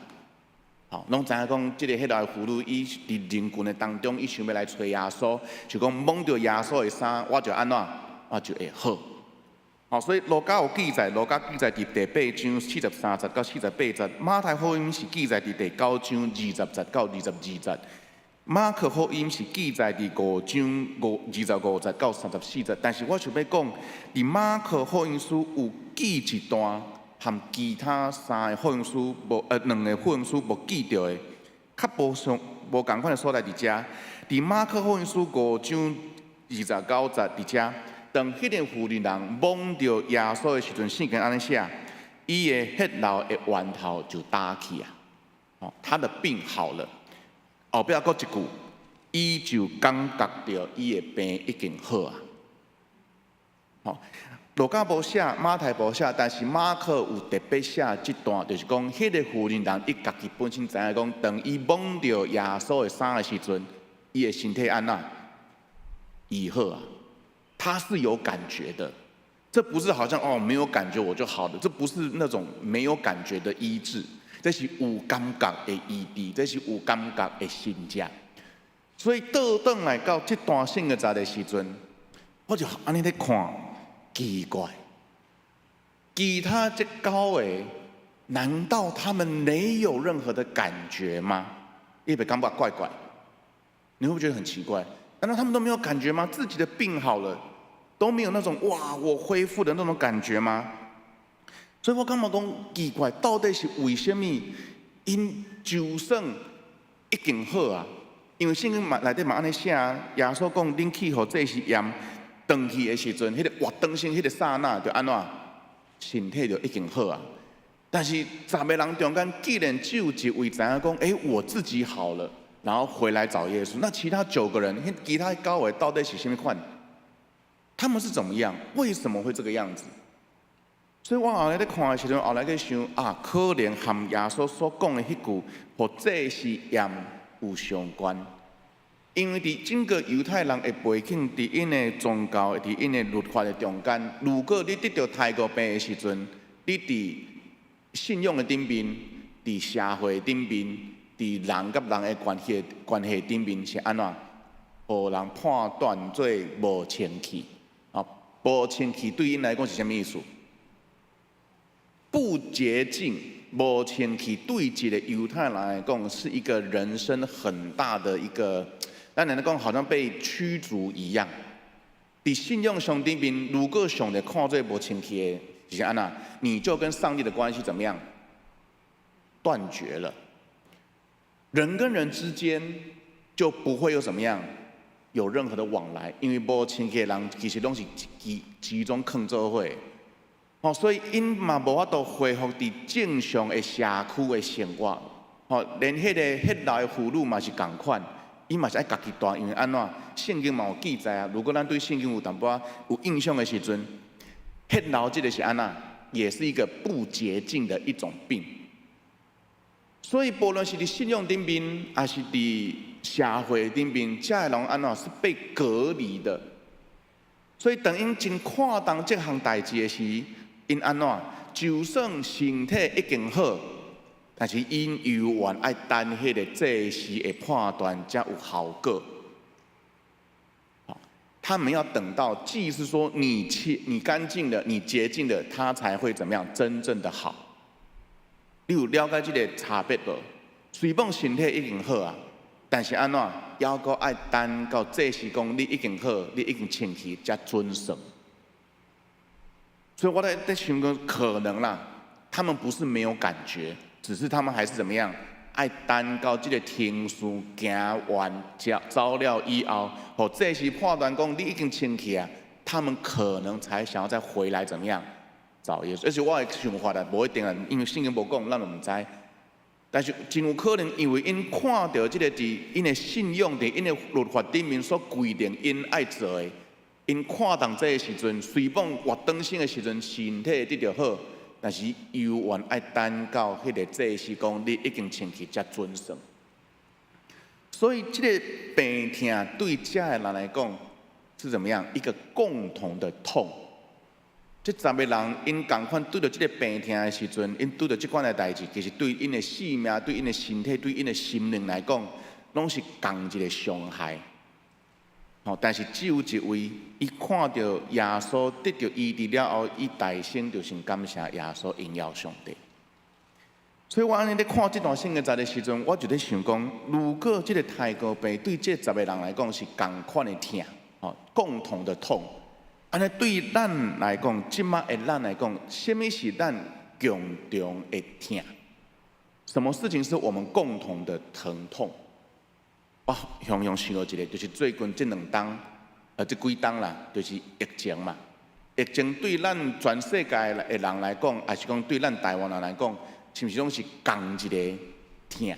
好，攏知影講，這個血漏的婦女，伊佇人群的當中，伊想欲來揣耶穌，就講摸著耶穌的衫，我就按怎，我就會好。好，所以路加有記載，路加記載佇第八章43節到48節，馬太福音是記載佇第九章20節到22節，馬可福音是記載佇五章25節到34節。但是我想欲講，佇馬可福音書有記一段，和其他三个福音書無，兩个福音書無記著的，較無相無仝款的所在佇遮。佇馬可福音書五章29節佇遮。當彼个婦人摸著耶穌的時陣，聖經按呢寫，伊的血漏的源頭就焦去啊！哦，他的病好了。後壁閣一句，伊就感覺著伊的病已經好啊！吼，路加無寫，馬太無寫，但是馬可有特別寫這段，就是講彼个婦人伊家己本身知影講，當伊摸著耶穌的衫的時陣，伊的身體按怎醫好啊！他是有感覺的，這不是好像哦沒有感覺我就好了，這不是那種沒有感覺的醫治，這是有感覺的醫治，這是有感覺的神蹟。所以倒轉來到這段聖經節的時陣，我就按呢咧看，奇怪，其他這九個，難道他們沒有任何的感覺嗎？你會感覺怪怪，你會不會覺得很奇怪？難道他們都沒有感覺嗎？自己的病好了，都沒有那種哇，我恢復的那種感覺嗎？所以我感覺講奇怪，到底是為什麼𪜶就算已經好啊？因為聖經嘛內底嘛按呢寫，耶穌講，恁去予祭司驗，轉去的時陣，彼個活轉身，彼個剎那就按怎，身體就已經好啊。但是十個人中間，竟然只有一位知影講，欸，我自己好了，然後回來找耶穌。那其他九個人，其他九個到底是啥物款？他們是怎麼樣？為什麼會這個樣子？所以我後來咧看的時陣，後來去想啊，可能和耶穌所講的彼句，予祭司驗有相關。因為佇整個猶太人的背景，佇𪜶的宗教，佇𪜶的律法的中間，如果你得著苔糊病的時陣，你佇信仰的頂面，佇社會頂面，佇人佮人的關係頂面是按怎？予人判斷做無清氣。啊，無清氣對𪜶來講是啥物意思？不潔淨、無清氣，對一個猶太人來講是一個人生很大的一個，咱來講好像被驅逐一樣。佇信仰上頂面，如果上帝看做無清氣的，是按怎？你就跟上帝的關係怎麼樣？斷絕了。人跟人之間就不會有什麼樣，有任何的往來，因為無清氣的人其實攏是集中囥做伙。哦，所以𪜶嘛無法度恢復佇正常的社區的生活。哦，連彼個血漏的婦女嘛是仝款，伊嘛是愛家己帶，因為按怎？聖經嘛有記載啊。如果咱對聖經有淡薄仔有印象的時陣，血漏這個是按怎？也是一個不潔淨的一種病。所以，無論是佇信仰頂面，抑是佇社會頂面，這个人按怎是被隔離的。所以，當𪜶真看重這項代誌的時，𪜶按怎？就算身體已經好，但是𪜶猶原愛等彼個祭司的判斷才有效果。他們要等到祭司說你清、你乾淨了、你潔淨了，他才會怎麼樣？真正的好。你有了解這個差別無？雖講身體已經好啊，但是按怎？猶閣愛等到祭司講你已經好，你已經清氣，才準算。所以我在想講，可能啦，他們不是沒有感覺，只是他們還是怎麼樣？愛等到這個程序行完、走了以後，予祭司判斷講你已經清氣啊，他們可能才想要再回來怎麼樣找耶穌。這是我的想法啦，無一定啊，因為聖經無講，咱就毋知。但是真有可能，因為𪜶看著這个佇𪜶的信仰佇𪜶的律法頂面所規定𪜶愛做的，𪜶看重這个時陣，雖講活轉身的時陣身體得著好，但是猶原愛等到彼個祭司講你已經清氣才準算。所以這个病痛對這个人來講是怎麼樣？一個共同的痛。這十個人𪜶仝款拄著這个病痛的時陣，𪜶拄著這款的代誌，其實對𪜶的性命、對𪜶的身體、對𪜶的心靈來講，攏是仝一個傷害。吼，但是只有一位，伊看著耶穌得著醫治了後，伊大聲就先感謝耶穌，榮耀上帝。所以我按呢咧看這段聖經節的時陣，我就咧想講，如果這個泰哥病對這十个人來講是仝款的疼，吼，共同的痛，按呢對咱來講，這馬的咱來講，啥物是咱共同的疼？什麼事情是我們共同的疼痛？我雄雄想到一個，就是最近這兩冬，這幾冬啦，就是疫情嘛。疫情對咱全世界的人來講，抑是講對咱台灣人來講，是毋是攏是仝一个疼？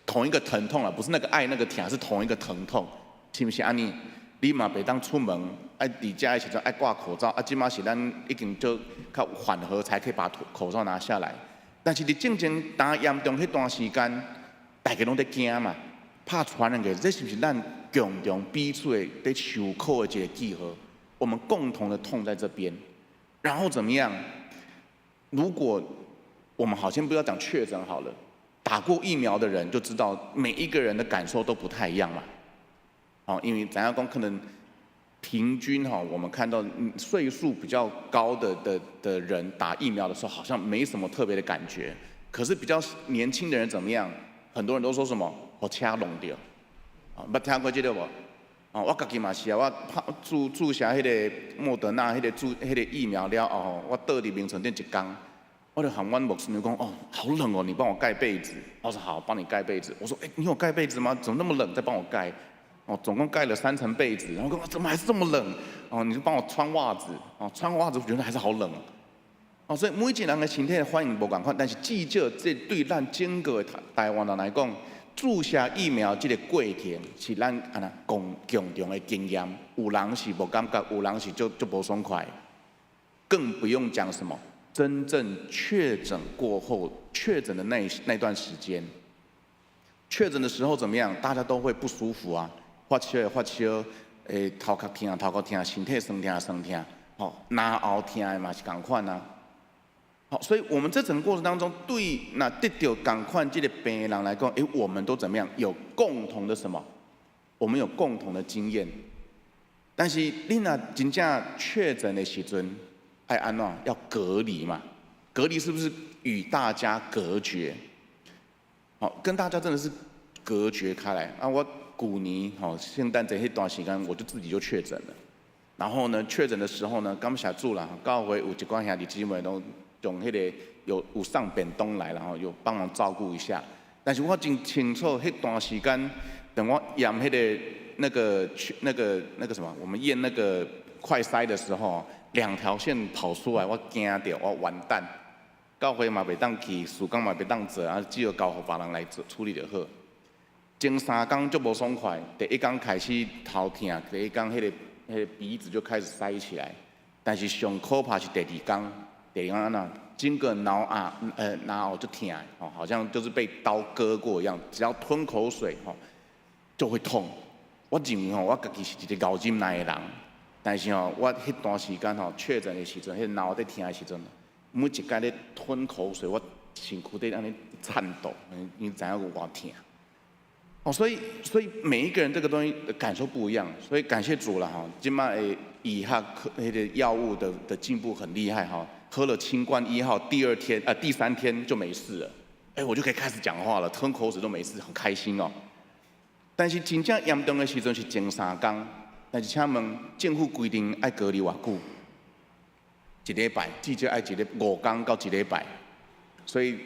同一個疼痛啦，不是那個愛那個疼，是同一個疼痛，是毋是按呢？你嘛袂當出門，愛佇遮的時陣愛掛口罩，啊，這馬是咱已經做較緩和，才可以把口罩拿下來。但是佇進前焦嚴重彼段時間，大家攏咧驚嘛，怕傳染給，這是毋是咱共同彼此的咧受苦的一個記號？我們共同的痛在這邊，然後怎麼樣？如果我們好，先不要講確診好了，打過疫苗的人就知道，每一個人的感受都不太一樣嘛。哦，因為怎樣講，可能平均哈，我們看到歲數比較高的人打疫苗的時候，好像沒什麼特別的感覺。可是比較年輕的人怎麼樣？很多人都說什麼？予車挵著，啊，捌聽過這个無？哦，我家己嘛是啊，我拍注射彼个莫德納彼个注彼个疫苗了後，我倒佇眠床頂一工，我就和阮牧師娘講，哦，好冷哦，你幫我蓋被子。我說好，幫你蓋被子。我說，欸，你有蓋被子嗎？怎麼那麼冷？再幫我蓋。哦，總共蓋了三層被子。然後講，怎麼還是這麼冷？哦，你就幫我穿襪子。哦，穿襪子覺得還是好冷。哦，所以每一個人的身體的反應無仝款，但是至少這對咱整個台灣人來講，注射疫苗這個過程是咱按呢共同的經驗。有人是無感覺，有人是足足無爽快。更不用講什麼真正確診過後，確診的那段時間，確診的時候怎麼樣？大家都會不舒服啊，發燒的發燒，頭殼疼頭殼疼，身體酸痛酸痛，吼，咽喉疼的嘛是仝款啊。好，所以我們這整個過程當中，對若得著仝款這个病的人來講，欸，我們都怎麼樣？有共同的什麼？我們有共同的經驗。但是你若真正確診的時陣，愛按怎？要隔離嘛？隔離是不是與大家隔絕？好，跟大家真的是隔絕開來。啊，我舊年吼聖誕節彼段時間，我就自己就確診了。然後呢，確診的時候呢，感謝主啦，教會有一寡兄弟姊妹攏用彼个有送便當來，然後有幫忙照顧一下。但是我真清楚，彼段時間，等我驗彼个那個去那個那個什麼，我們驗那個快篩的時候，兩條線跑出來，我驚著，我完蛋。教會嘛袂當去，事工嘛袂當做，啊，只有交予別人來做處理就好。前三工足無爽快，第一工開始頭疼，第一工彼个鼻子就開始塞起來。但是上可怕是第二工，第二工按怎，整個腦啊，腦後就疼，哦，好像就是被刀割過一樣，只要吞口水，吼，就會痛。我認為吼，我家己是一個𠢕忍耐的人，但是吼，我彼段時間吼確診的時陣，彼腦咧疼的時陣，每一擺咧吞口水，我身軀咧按呢顫抖，你知影有偌疼。哦，所以每一個人這個東西的感受不一樣，所以感謝主了哈。這馬的醫學彼个藥物的進步很厲害哈。喝了清冠一號，第二天啊，第三天就沒事了，哎，我就可以開始講話了，吞口水都沒事，很開心哦。但是真正嚴重的時陣是前三工，但是請問政府規定愛隔離偌久？一禮拜，至少愛一個5工到一禮拜，所以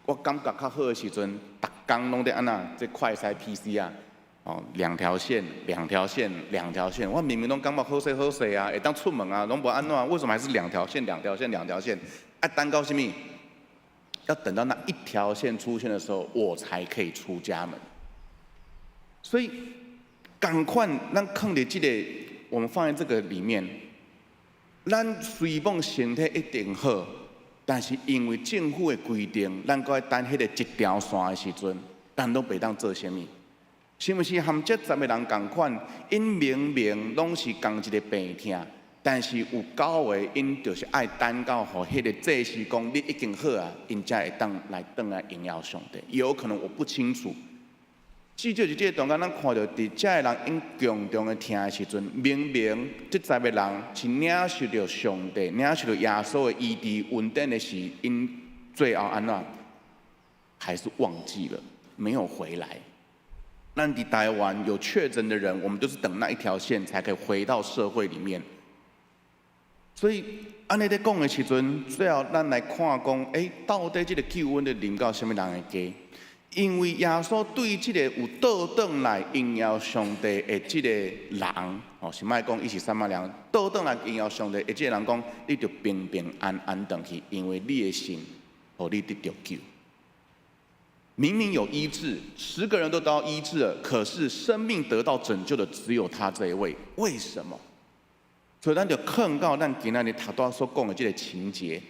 我感覺較好的時陣，逐工攏佇按怎，這快篩 PCR，哦，兩條線，兩條線，兩條線，我明明攏感覺好勢好勢啊，會當出門啊，攏無按怎，為什麼還是兩條線，兩條線，兩條線？啊，等到啥物？要等到那一條線出現的時候，我才可以出家門。所以，仝款咱囥佇這个，我們放在這個裡面，咱雖罔身體一定好，但是因為政府的規定，咱閣愛等彼个一條線的時陣，咱攏袂當做啥物。是毋是和這十个人仝款？𪜶明明攏是仝一个病疼，但是有九个𪜶就是愛等到予彼个祭司講你已經好啊，𪜶才會當來轉來榮耀上帝。有可能我不清楚。至少佇這個中間，咱看著佇遮的人𪜶共同的疼的時陣，明明這十个人是領受著上帝、領受著耶穌的醫治恩典的時，𪜶最後按怎？還是忘記了，沒有回來。咱佇台灣有確診的人，我們就是等那一條線才可以回到社會裡面。所以按呢咧講的時陣，最後咱來看講，到底這个救恩咧臨到啥物人的家？因為耶穌對這个有倒轉來榮耀上帝的這个人，哦，是莫講伊是啥物人，倒轉來榮耀上帝的這个人講，你著平平安安轉去，因為你的信，予你得著救。明明有醫治，10個人都得到醫治了，可是生命得到拯救的只有他這一位，為什麼？所以咱就看到咱今仔日頭拄所講的這个情節，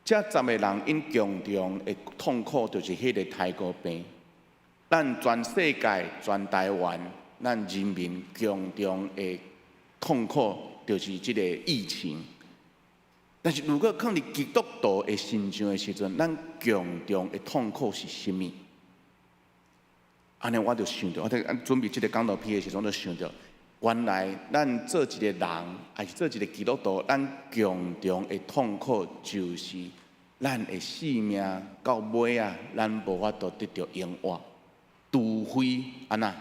這十个人𪜶共同的痛苦就是彼个苔膏病。咱全世界、全台灣，咱人民共同的痛苦就是這个疫情。但是如果放佇基督徒的身上的時陣，咱共同的痛苦是啥物？按呢我就想著，我佇準備這个講道片的時陣，我就想著，原來咱做一个人，抑是做一个基督徒，咱共同的痛苦就是咱的性命到尾仔，咱無法度得著永活，除非按怎？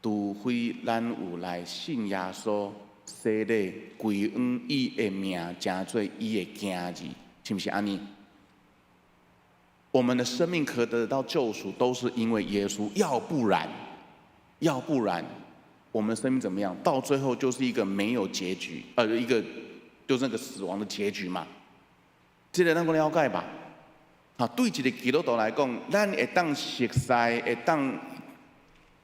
除非咱有來信耶穌，洗禮歸向伊的名，成做伊的囝兒，是毋是按呢？我們的生命可得到救贖，都是因為耶穌，要不然，要不然，我們的生命怎麼樣？到最後就是一個沒有結局，一個就是那個死亡的結局嘛。這個咱閣了解吧？啊，對一个基督徒來講，咱會當熟似，會當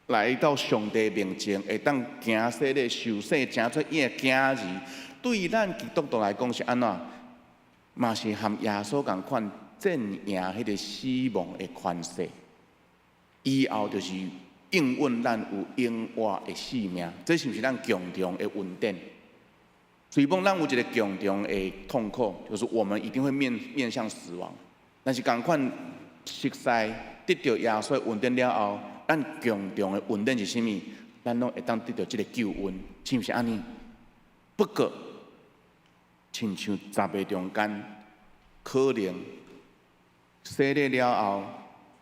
來到上帝面前，會當行洗禮、受洗，成做伊的囝兒。對咱基督徒來講是按怎？嘛是和耶穌仝款戰贏彼个死亡的權勢。以後就是應允咱有永活的生命，這是毋是咱共同的恩典？雖講咱有一个共同的痛苦，就是我們一定會面向死亡。但是仝款熟似得著耶穌的恩典了後，咱共同的恩典是啥物？咱攏會當得著這个救恩，是毋是按呢？不過，親像十个中間，可能洗禮了後，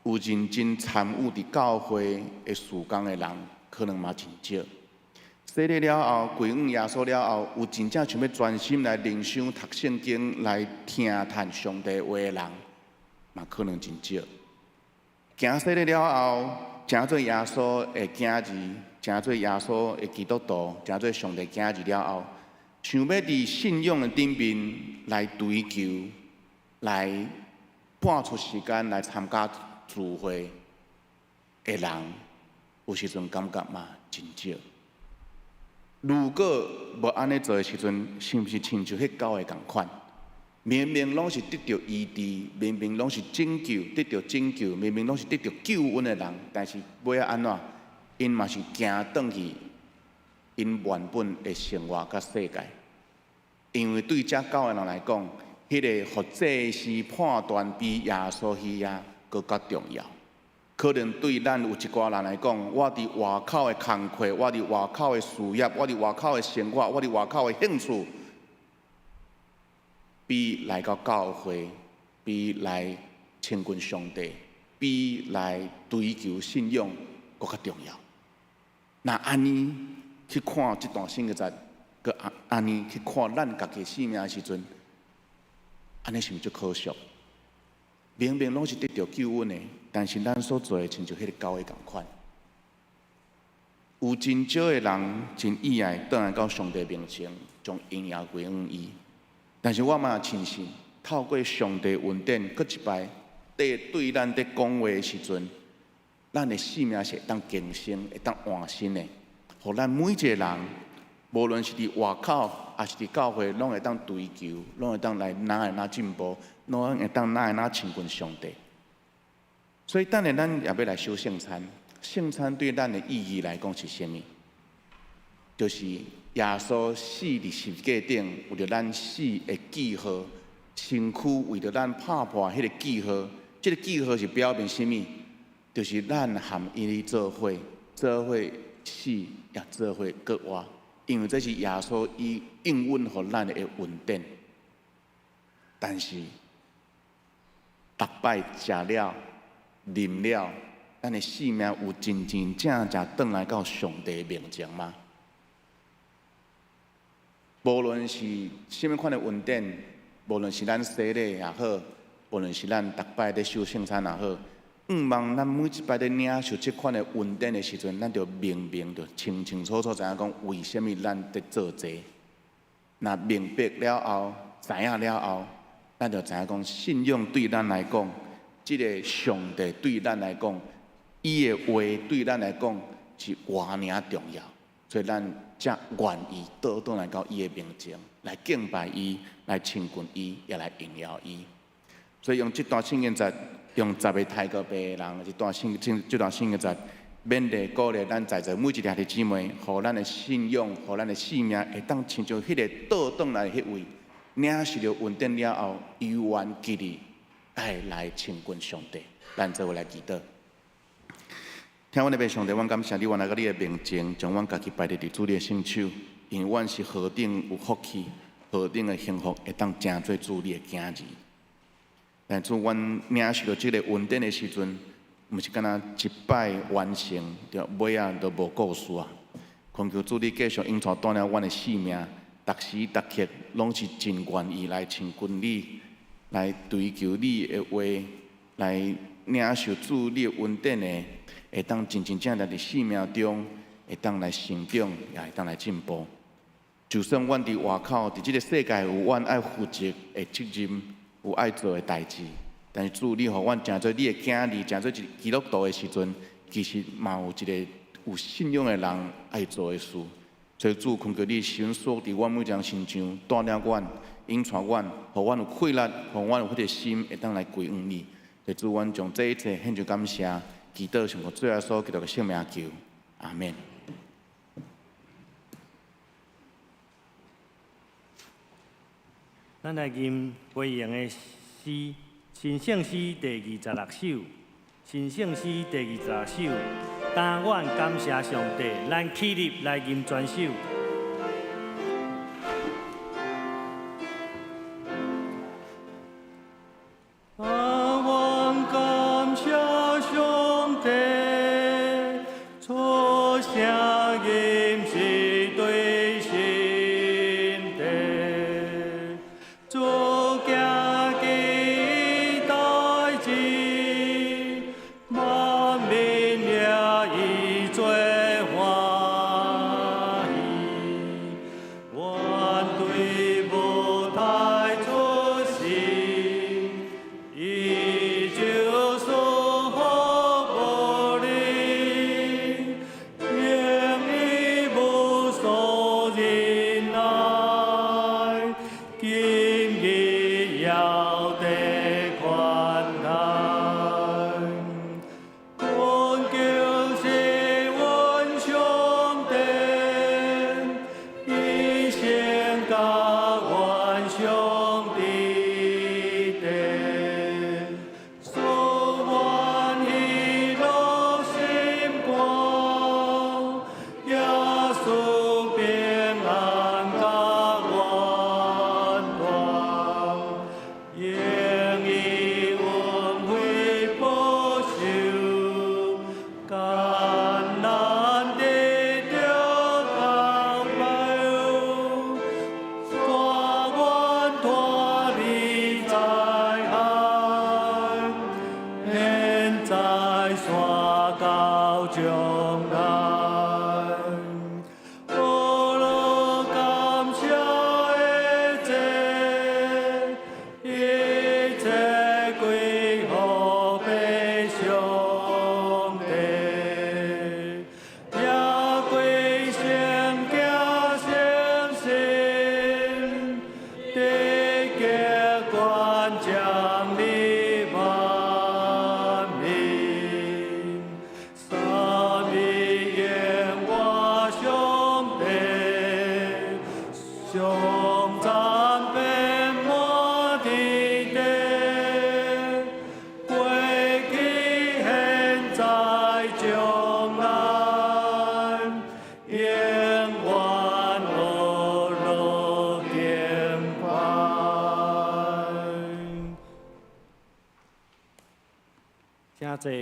有認真參與佇教會的事工的人，可能嘛真少。洗禮了後，歸向耶穌了後，有真正想欲專心來靈修、讀聖經、來聽談上帝話的人，嘛可能真少。行洗禮了後，成做耶穌的囝兒，成做耶穌的基督徒，成做上帝囝兒了後，想欲佇信仰的頂面來追求，來撥出時間來參加聚會的人，有時陣感覺嘛真少。如果無按呢做的時陣，是毋是親像彼九个仝款？明明攏是得著醫治，明明攏是拯救，得著拯救，明明攏是得著救恩的人，但是尾仔按怎？𪜶嘛是行轉去𪜶原本的生活佮世界。因為對這九个人來講，彼个予祭司判斷比耶穌彼仔閣較重要。可能對咱有一寡人來講，我佇外口的工課，我佇外口的事業，我佇外口的生活，我佇外口的興趣，比來到教會，比來親近上帝，比來追求信仰閣較重要。若按呢去看這段聖經節，閣按呢去看咱家己生命的時陣，按呢是毋是足可惜？明明攏是得著救恩的，但是咱所做的親像彼个九个仝款。有真少的人真意愛轉來到上帝面前，將榮耀歸予伊。但是我嘛深信，透過上帝恩典，閣一擺對咱佇講話的時陣，咱的生命是會當更新、會當換新的，予咱每一个人，無論是佇外口，抑是佇教會，攏會當追求，攏會當來哪會哪進步，攏會當哪會哪親近上帝。所以，等下咱也欲來守聖餐。聖餐對咱的意義來講是啥物？就是耶穌死佇十字架頂，為著咱死的記號，身軀為著咱拍破彼个記號。這个記號是表明啥物？就是咱和伊做伙，做伙死，也做伙閣活，因為這是耶穌伊應允予咱的恩典。但是，逐擺食了、啉了，咱的性命有真真正正轉來到上帝面前嗎？無論是啥物款的恩典，無論是咱洗禮也好，無論是咱逐擺咧守聖餐也好，向望咱每一擺咧領受這款的恩典的時陣，咱就明明就清清楚楚知影講，為啥物咱佇做這個。若明白了後，知影了後，咱就知影講，信仰對咱來講，這个上帝對咱來講，伊的話對咱來講是偌爾重要，所以咱才願意倒轉來到伊的面前，來敬拜伊，來親近伊，也來榮耀伊。所以用這段聖經節，用10個抬閣幣的人，這段聖經節，勉勵鼓勵咱在座每一个兄弟姊妹，予咱的信仰，予咱的性命，會當親像彼个倒轉來彼位，領受著恩典了後，猶原記得愛來親近上帝。咱做伙來祈禱。聽阮的父上帝，阮感謝你，阮來到你的面前，將阮家己擺佇佇主你的聖手，因為阮是何等有福氣，何等的幸福，會當成做主你的囝兒。但主，阮領受著這个恩典的時陣，毋是干焦一擺完成，就尾仔就無故事啊。懇求主你繼續引帶帶領阮的性命，逐時逐刻攏是真願意來親近你，來追求你的話，來領受主你的恩典的，會當真真正正佇生命中，會當來成長，也會當來進步。就算阮佇外口，佇這个世界有阮愛負責的責任，有愛做的代誌，但是主，你予阮成做你的囝兒，成做一個基督徒的時陣，其實嘛有一个有信仰的人愛做的事。所以主，懇求你神所佇阮每一个人身上帶領阮、引帶阮，予阮有氣力，予阮有彼个心，會當來歸向你。所以主，阮將這一切獻上感謝，祈禱奉主耶穌基督的聖名求，阿門。咱來吟飛揚的詩，神聖詩第26首，神聖詩第26首，但願感謝上帝，咱起立來吟全首。但願感謝上帝，出聲音是對心底，主行奇代誌，萬民也伊做歡喜。阮對母胎出世，伊就賜福無能，用伊無數忍耐，今日猶得寬待。懇求是阮上帝，一生佮阮相佇底，賜阮喜樂心肝，耶穌平安佮阮同，用伊恩惠保守，艱難得著膏膏，帶阮脫離災害，現在煞到將來。好樂感謝的祭，一切歸予父上帝，也歸聖子聖神，得結關將臨萬民，三一耶和上帝，頌讚遍滿天地，過去現在請坐。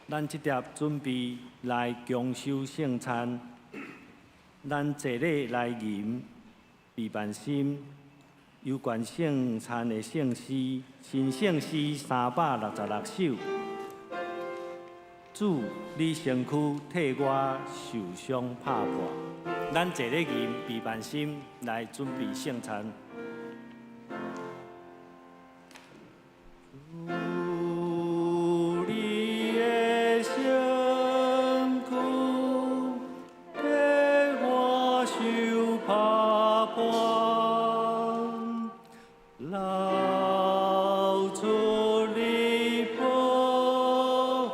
咱這碟準備來共守聖餐，咱坐禮來吟備萬心有關聖餐的聖詩，新聖詩366首。主，你身軀替我受傷拍破。咱坐禮吟備萬心來準備聖餐。主，你的身軀替我受拍破，流出你寶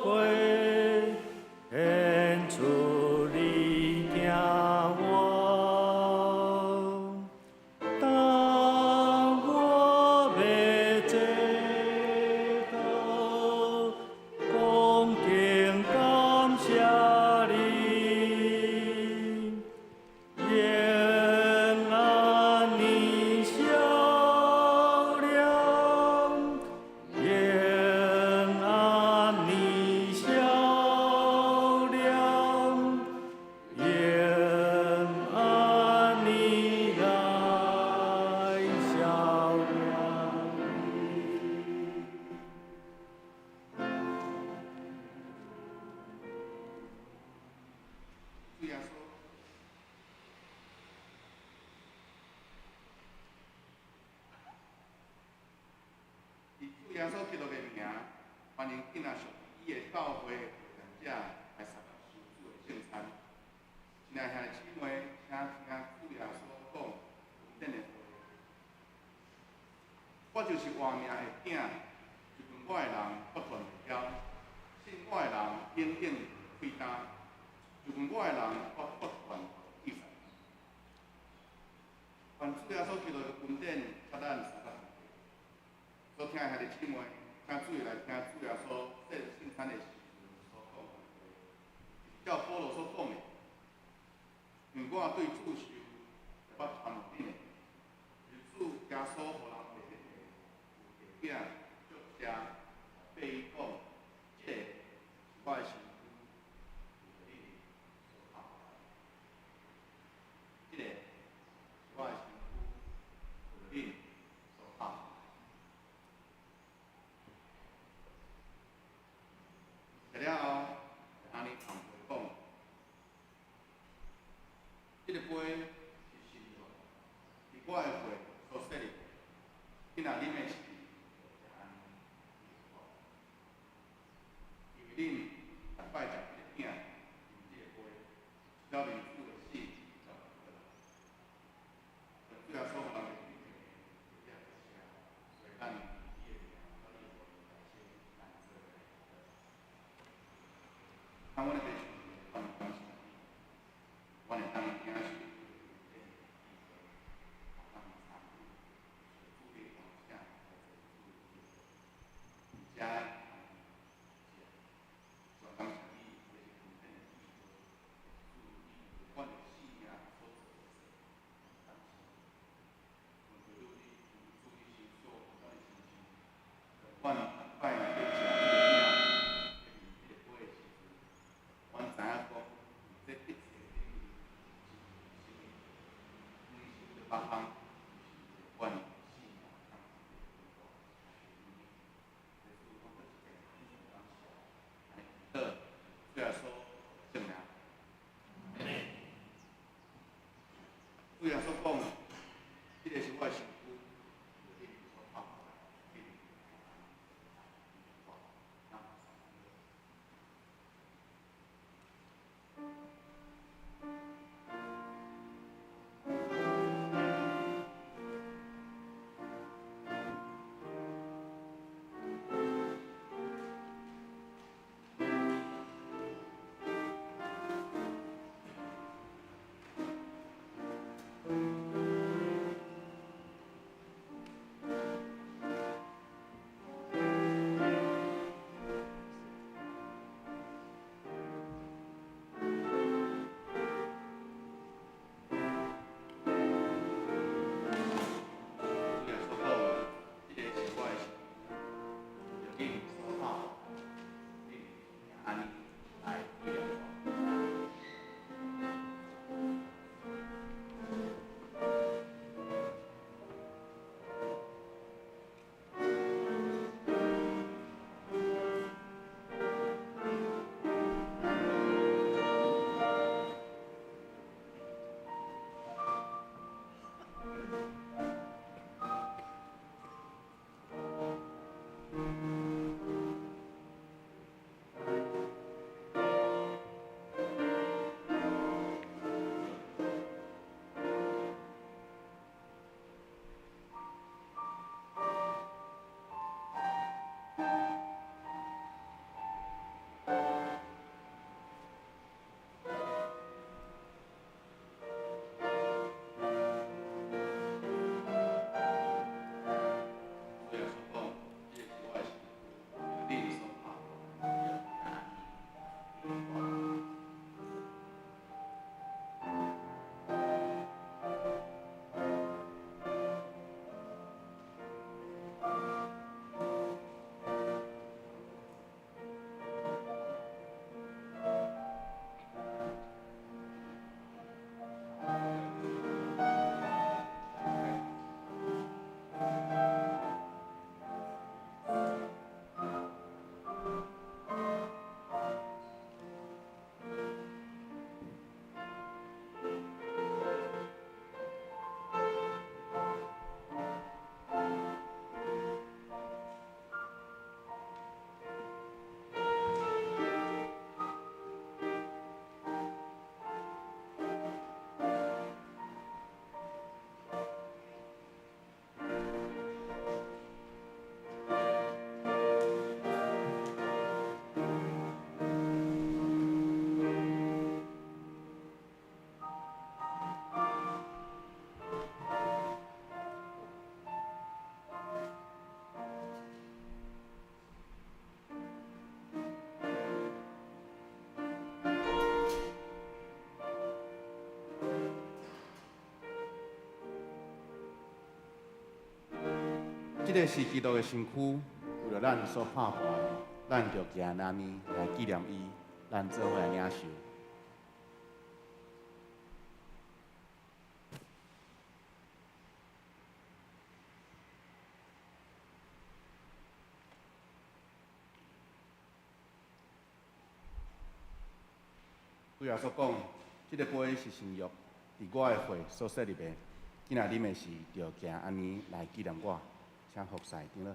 血，顯出你疼我。當我欲坐倒，恭敬感謝你，用按呢笑臉，用按呢笑臉，用按呢來笑臉。主耶穌，以主耶穌基督的名，歡迎囝仔屬伊的教會的會者來參加受主的聖餐。親愛兄弟姊妹，請聽主耶穌講恩典的話。我就是活命的餅，親近我的人不斷袂枵，信我的人永遠袂虧焦。親近我的人，我不斷記載。願主耶穌基督的恩典，佮咱相佮同在。所聽的兄弟姊妹，請注意來聽主耶穌洗聖餐的時陣所講的話，照保羅所講的，因為我對主受，會捌傳予恁的，是主耶穌予人提彼個餅，祝謝，對伊講，這個是我的身軀，為著恁所拍破。這個是我的身軀，為著恁所拍破。食了後，按呢同杯講，這个杯是新約，佇我的血所設立的。你若啉的時，就按呢記我。因為恁逐擺食這個餅，飲這个杯，表明主的死就來。主耶穌予人提這個所以咱以伊的名，佮伊的來做來。當阮的父，阮感謝你，阮會當領受你的當參與，主的邀請來做主的而且主感謝你，這是恩典的記號，主你為阮的性命所做的事，感謝你。恳求你，主你先祝福咱的心情，阮逐擺若欲食這个餅，欲啉這个杯的時陣，阮知影講，這一切等於是啥物？每受的別項，就是阮的性命通得到。主耶穌聖名。主耶穌講，這個是我的身軀，為恁所拍破。這个是基督的身軀，為著咱所拍破的，咱著行按呢來紀念伊，咱做伙來領受。主耶穌講：這个杯是新約，佇我的血所設立的。囝仔啉的時，著行按呢來紀念我。請服侍長老。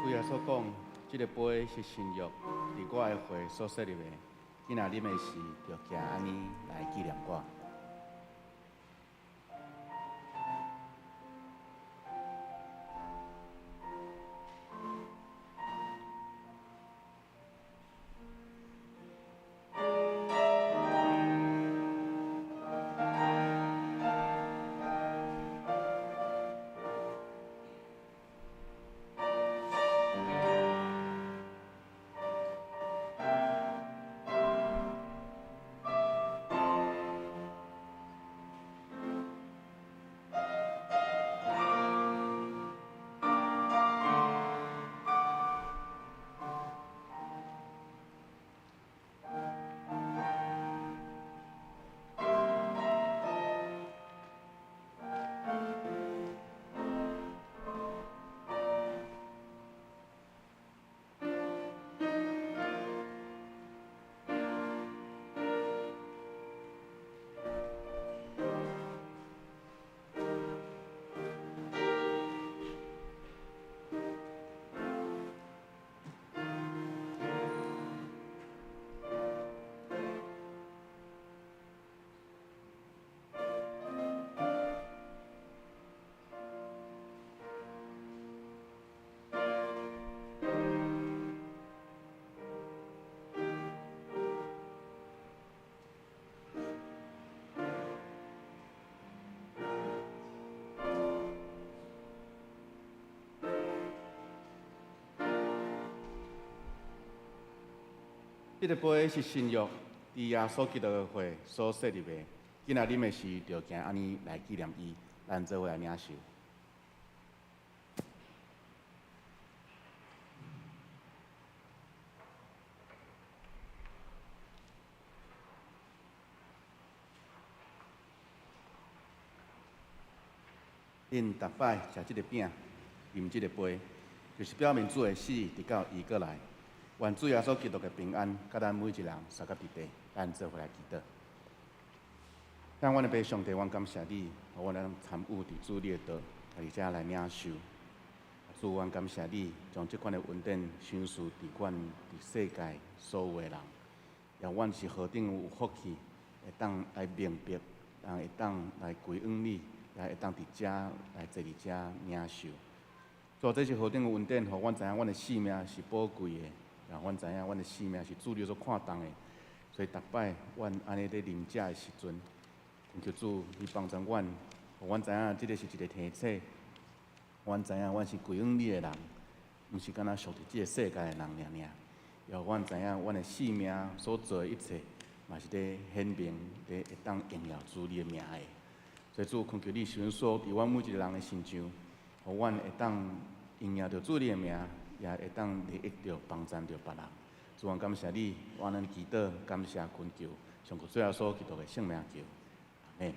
主耶穌講：這个杯是新約，佇我的血所設立的。囝仔啉的時，著行按呢來紀念我。這个杯是新約，佇耶穌基督的血所設立的。囝仔啉的時，著行按呢來紀念伊，咱做伙來領受。恁逐擺食這个餅，飲這个杯，就是表明主的死，直到伊閣來。願主耶穌基督的平安，佮咱每一人相佮佇地，咱做伙來祈禱。親愛的父上帝，阮感謝你，予阮能參與佇主你的道，佇遮來領受。主，阮感謝你，將這款的恩典賞賜佇阮佇世界所有的人，讓阮是何等有福氣，會當來明白人會當來歸向你，也會當佇遮來坐佇遮領受。主，這是何等的恩典，予阮知影阮的性命是寶貴的，讓阮知影阮的性命是主你所看重的。所以逐擺阮按呢咧啉食的時陣，懇求主你幫助阮，予阮知影這个是一個提醒，阮知影阮是歸向你的人，毋是干焦屬佇這个世界的人爾爾。也予阮知影，阮的性命所做的一切，嘛是咧顯明，咧會當榮耀主你的名的。所以主懇求你施恩賜佇阮每一个人的身上，予阮會當榮耀著主你的名，也會當利益著幫贊著別人。主，阮感謝你，我按呢祈禱，感謝懇求，上靠主耶穌基督的聖名求，阿們。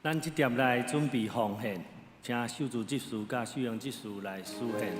咱這點來準備奉獻，請秀珠執事佮秀英執事來司獻。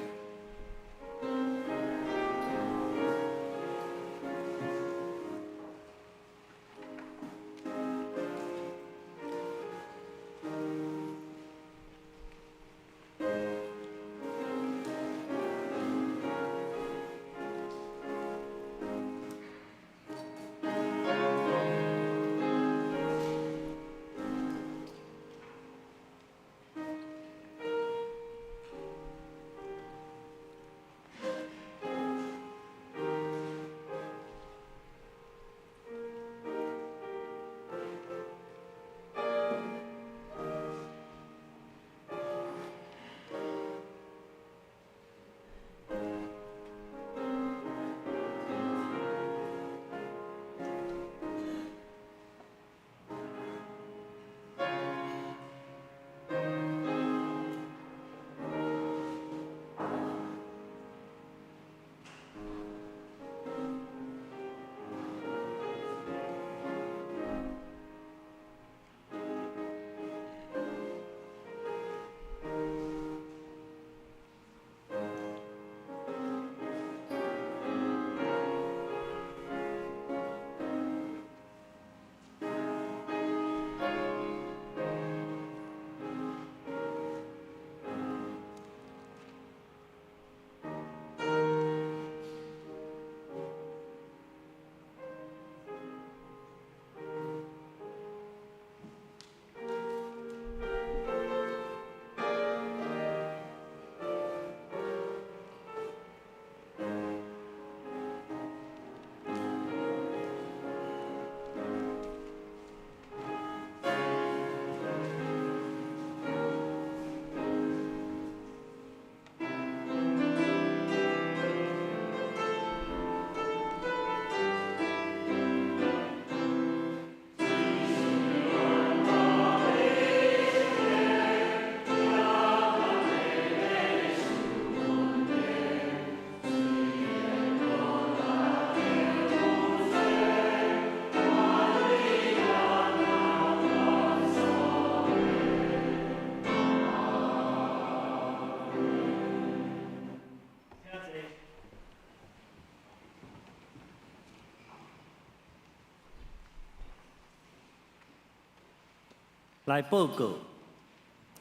來報告，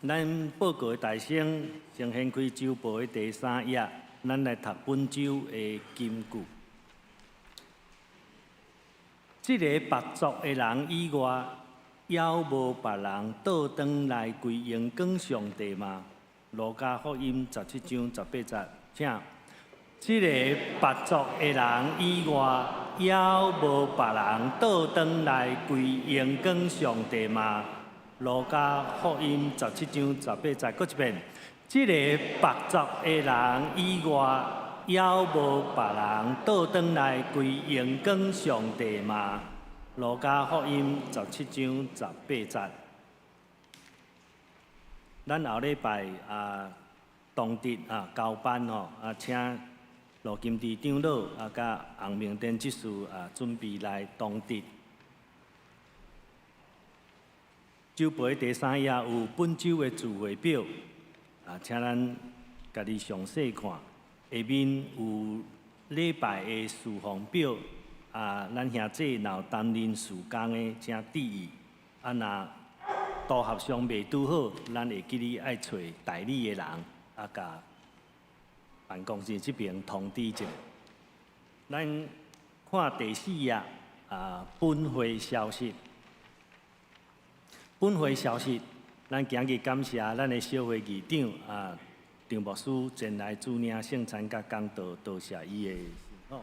咱報告的大聲先掀開週報的第三頁，咱來讀本週的金句。這个別族的人以外，猶無別人倒轉來歸榮光上帝嗎？路加福音17章18節，請。這个別族的人以外，猶無別人倒轉來歸榮光上帝嗎？路加福音十七章十八節，閣一遍。這个別族的人以外，猶無別人倒轉來歸榮光上帝嗎？路加福音十七章十八節。咱後禮拜啊，當日啊交班吼啊，請羅金弟長老啊，佮洪明典執事啊，準備來當值。週報第三頁有本週的聚會表，啊，請咱家己詳細看。下面有禮拜的事奉表，啊，咱兄弟若有擔任事工的，請注意。啊，若組合上袂拄好，咱會記得愛揣代理的人，啊，共辦公室這邊通知一下。咱看第四頁，啊，本會消息。本會消息，咱今日感謝咱的小會議長啊，張牧師前來主領聖餐佮講道，多謝伊的辛苦。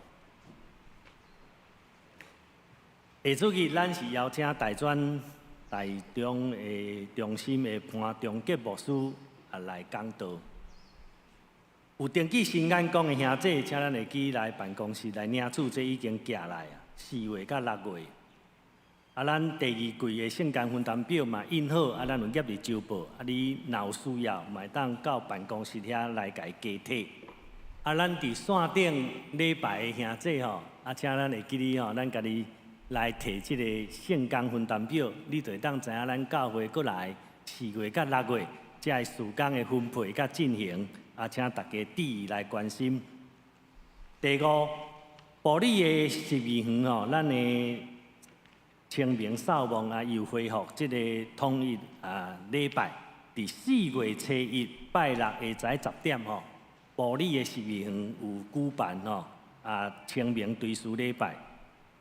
下主日咱是邀請大專台中的中心的潘中杰牧師啊來講道。有登記新眼光的兄弟，請咱會記來辦公室來領取，這已經寄來啊，4月佮6月。啊，咱第二季的聖工分擔表嘛印好，啊，咱有夾佇週報，啊，你若有需要，嘛會當到辦公室遐來共伊加提。啊，咱佇線頂禮拜的兄弟吼，啊，請咱會記得吼，咱家己來提這个聖工分擔表，你就會當知影咱教會閣來4月佮6月這个事工的分配佮進行，啊，請大家注意來關心。第五，埔里的十二園吼，咱的清明掃墓啊，又恢復這个統一啊禮拜，佇4月初1拜六下晝10點吼，埔里的十二園有舉辦吼啊清明追思禮拜，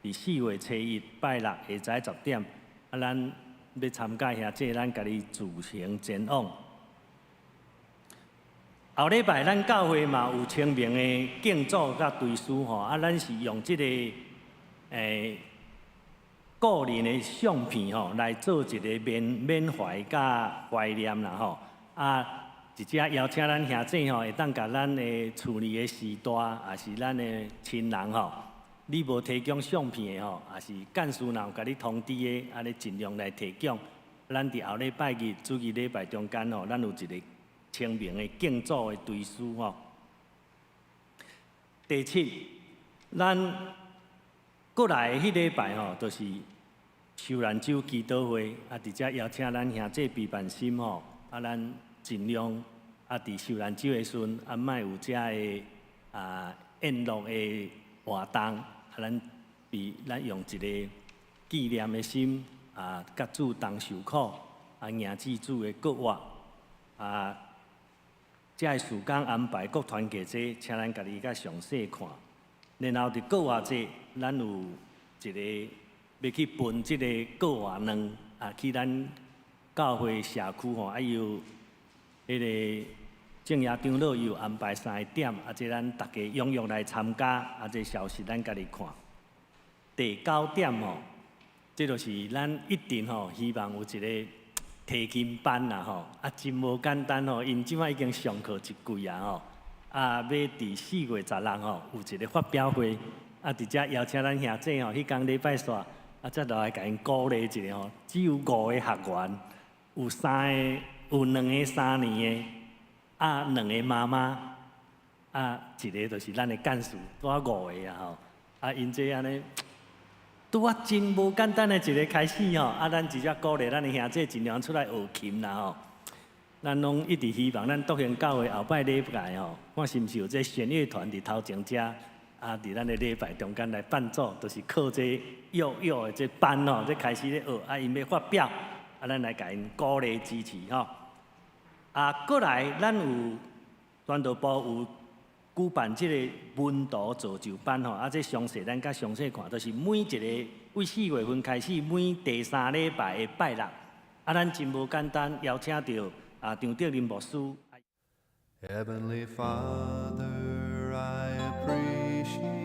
佇4月初1拜六下晝10點，啊，咱欲參加遐這咱家己自行前往。後禮拜咱教會嘛有清明的敬祖佮追思吼，啊，咱是用這个個人的相片吼，來做一个緬懷佮懷念啦吼。啊，直接邀請咱兄弟吼，會當共咱的厝裡的序大，抑是咱的親人吼，你無提供相片的吼，抑是幹事若有共你通知的，按呢盡量來提供。咱佇後禮拜日主日禮拜中間吼，咱有一个清明的敬祖的追思吼。第七，咱閣來彼禮拜吼，就是受難週祈禱會，啊，佇遮邀請咱兄弟陪伴心吼，啊，咱盡量啊，佇受難週的時陣，啊，莫有遮的啊宴樂的活動，啊，咱比咱用一个紀念的心啊，佮主同受苦，啊，迎接主的復活，啊，遮的時間安排各團契這，請咱家己較詳細看。然後佇復活節，咱有一个欲去分這个復活卵啊，去咱教會社區吼，啊有彼个正爺長老有安排三個點，啊，這咱大家踴躍來參加，啊，這消息咱家己看。第九點吼，這就是咱一定吼希望有一个提琴班啦吼，啊，真無簡單吼，𪜶這擺已經上課一季啊吼。啊，欲佇4月16吼有一个發表會，啊，佇遮邀請咱兄弟吼，彼工禮拜煞，啊，才落來共𪜶鼓勵一下吼。只有五个學員，有三个，有兩个3年的，啊，兩個媽媽，啊，一个就是咱的幹事，拄仔五个啊吼。啊，𪜶這按呢，拄仔真無簡單的一个開始吼。啊，咱直接鼓勵咱的兄弟盡量出來學琴啦吼。咱攏一直希望咱篤興教會後擺禮拜吼，看是毋是有這弦樂團佇頭前遮，啊，佇咱的禮拜中間來伴奏，就是靠這幼幼的這班吼，這開始咧學，啊，𪜶欲發表，啊，咱來共𪜶鼓勵支持吼。啊，過來咱有傳道部有舉辦這個門徒造就班吼，啊，這詳細咱較詳細看，就是每一個對4月份開始，每第三禮拜的拜六，啊，咱真無簡單邀請著啊張德林牧師。 Heavenly Father, I appreciate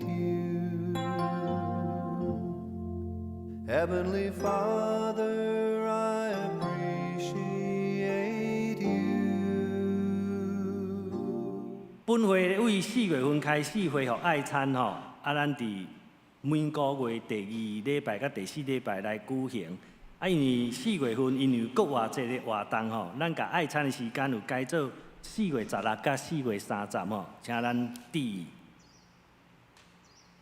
you. Heavenly Father, I appreciate you. 本會對4月份開始恢復愛餐吼，啊，咱佇每個月第二禮拜佮第四禮拜來舉行。啊，因為4月份因為復活節的活動吼，咱共愛餐的時間有改做4月16佮4月30吼，請咱注意。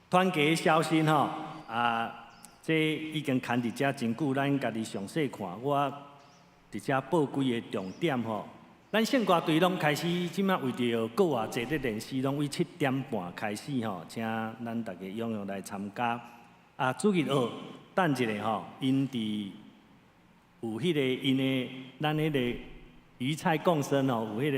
團契的消息吼，啊，這已經刊佇遮真久，咱家己詳細看。我佇遮報幾个重點吼。咱聖歌隊攏開始，這馬為著復活節咧練習，攏對7點半開始吼，請咱大家踴躍來參加。啊，主日學等一下吼，𪜶佇有彼个𪜶的咱彼個魚菜共生吼，有彼個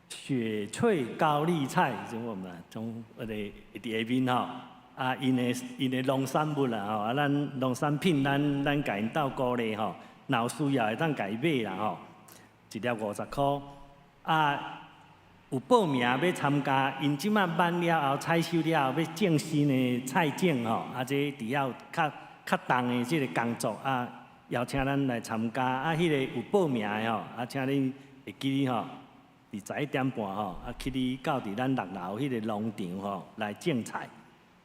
雪翠高麗菜，種我們種彼個佇下面吼。啊，𪜶的農產物啦吼，啊，咱農產品，咱共𪜶鬥鼓勵吼，若有需要會當共伊買啦吼，一粒50箍。啊，有報名欲參加，𪜶這馬挽了後採收了後，欲種新的菜種吼，啊，這佇遐有較較重的這個工作啊，邀請咱來參加。啊，彼個有報名的吼，啊，請恁會記得吼，佇11點半吼，啊，去你到佇咱六樓彼個農場吼來種菜。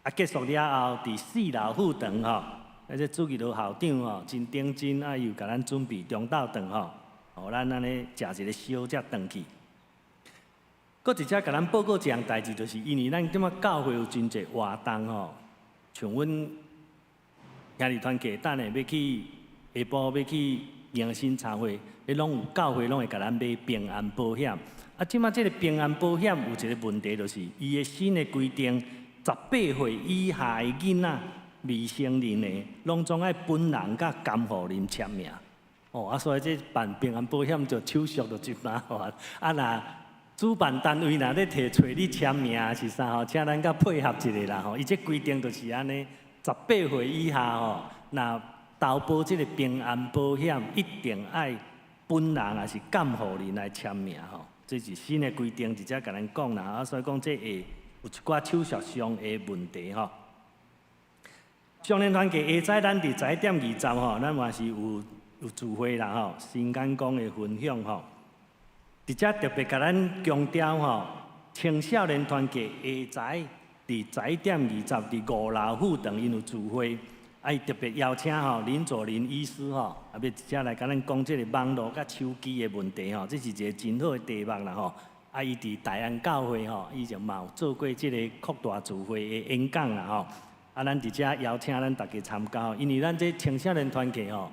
啊，結束了後，佇四樓副堂吼，啊，這主日學校長吼真認真，啊，又共咱準備中晝頓吼，予咱按呢食一個燒才轉去。閣一隻共咱報告一項代誌，就是因為咱這馬教會有真濟活動吼，像阮兄弟團契等下欲去下晡欲去迎新茶會，彼攏有教會攏會共咱買平安保險。啊，這馬這個平安保險有一個問題，就是伊的新的規定，18歲以下的囡仔未成年的，攏總愛本人佮監護人簽名。哦，啊，所以這辦平安保險就手續就真麻煩。啊，若主辦單位若咧提揣你簽名是啥吼，請咱佮配合一下啦吼。伊這規定就是按呢，十八歲以下吼，若投保這個平安保險，一定愛本人抑是監護人來簽名吼。這是新的規定，直接共咱講啦。啊，所以講這會有一寡手續上的問題吼。少年團契下早咱佇11點20吼，咱嘛是有聚會啦吼，新眼光的分享吼。佇遮特別共咱強調吼，青少年團契下早佇11點20佇五樓副堂𪜶有聚會，啊，伊特別邀請吼林佐林醫師吼，啊，欲佇遮來共咱講這个網路佮手機的問題吼，這是一个真好的題目啦吼。啊，伊佇大安教會吼，伊就嘛有做過這个擴大聚會的演講啦吼。啊，咱佇遮邀請咱大家參加吼，因為咱這青少年團契吼，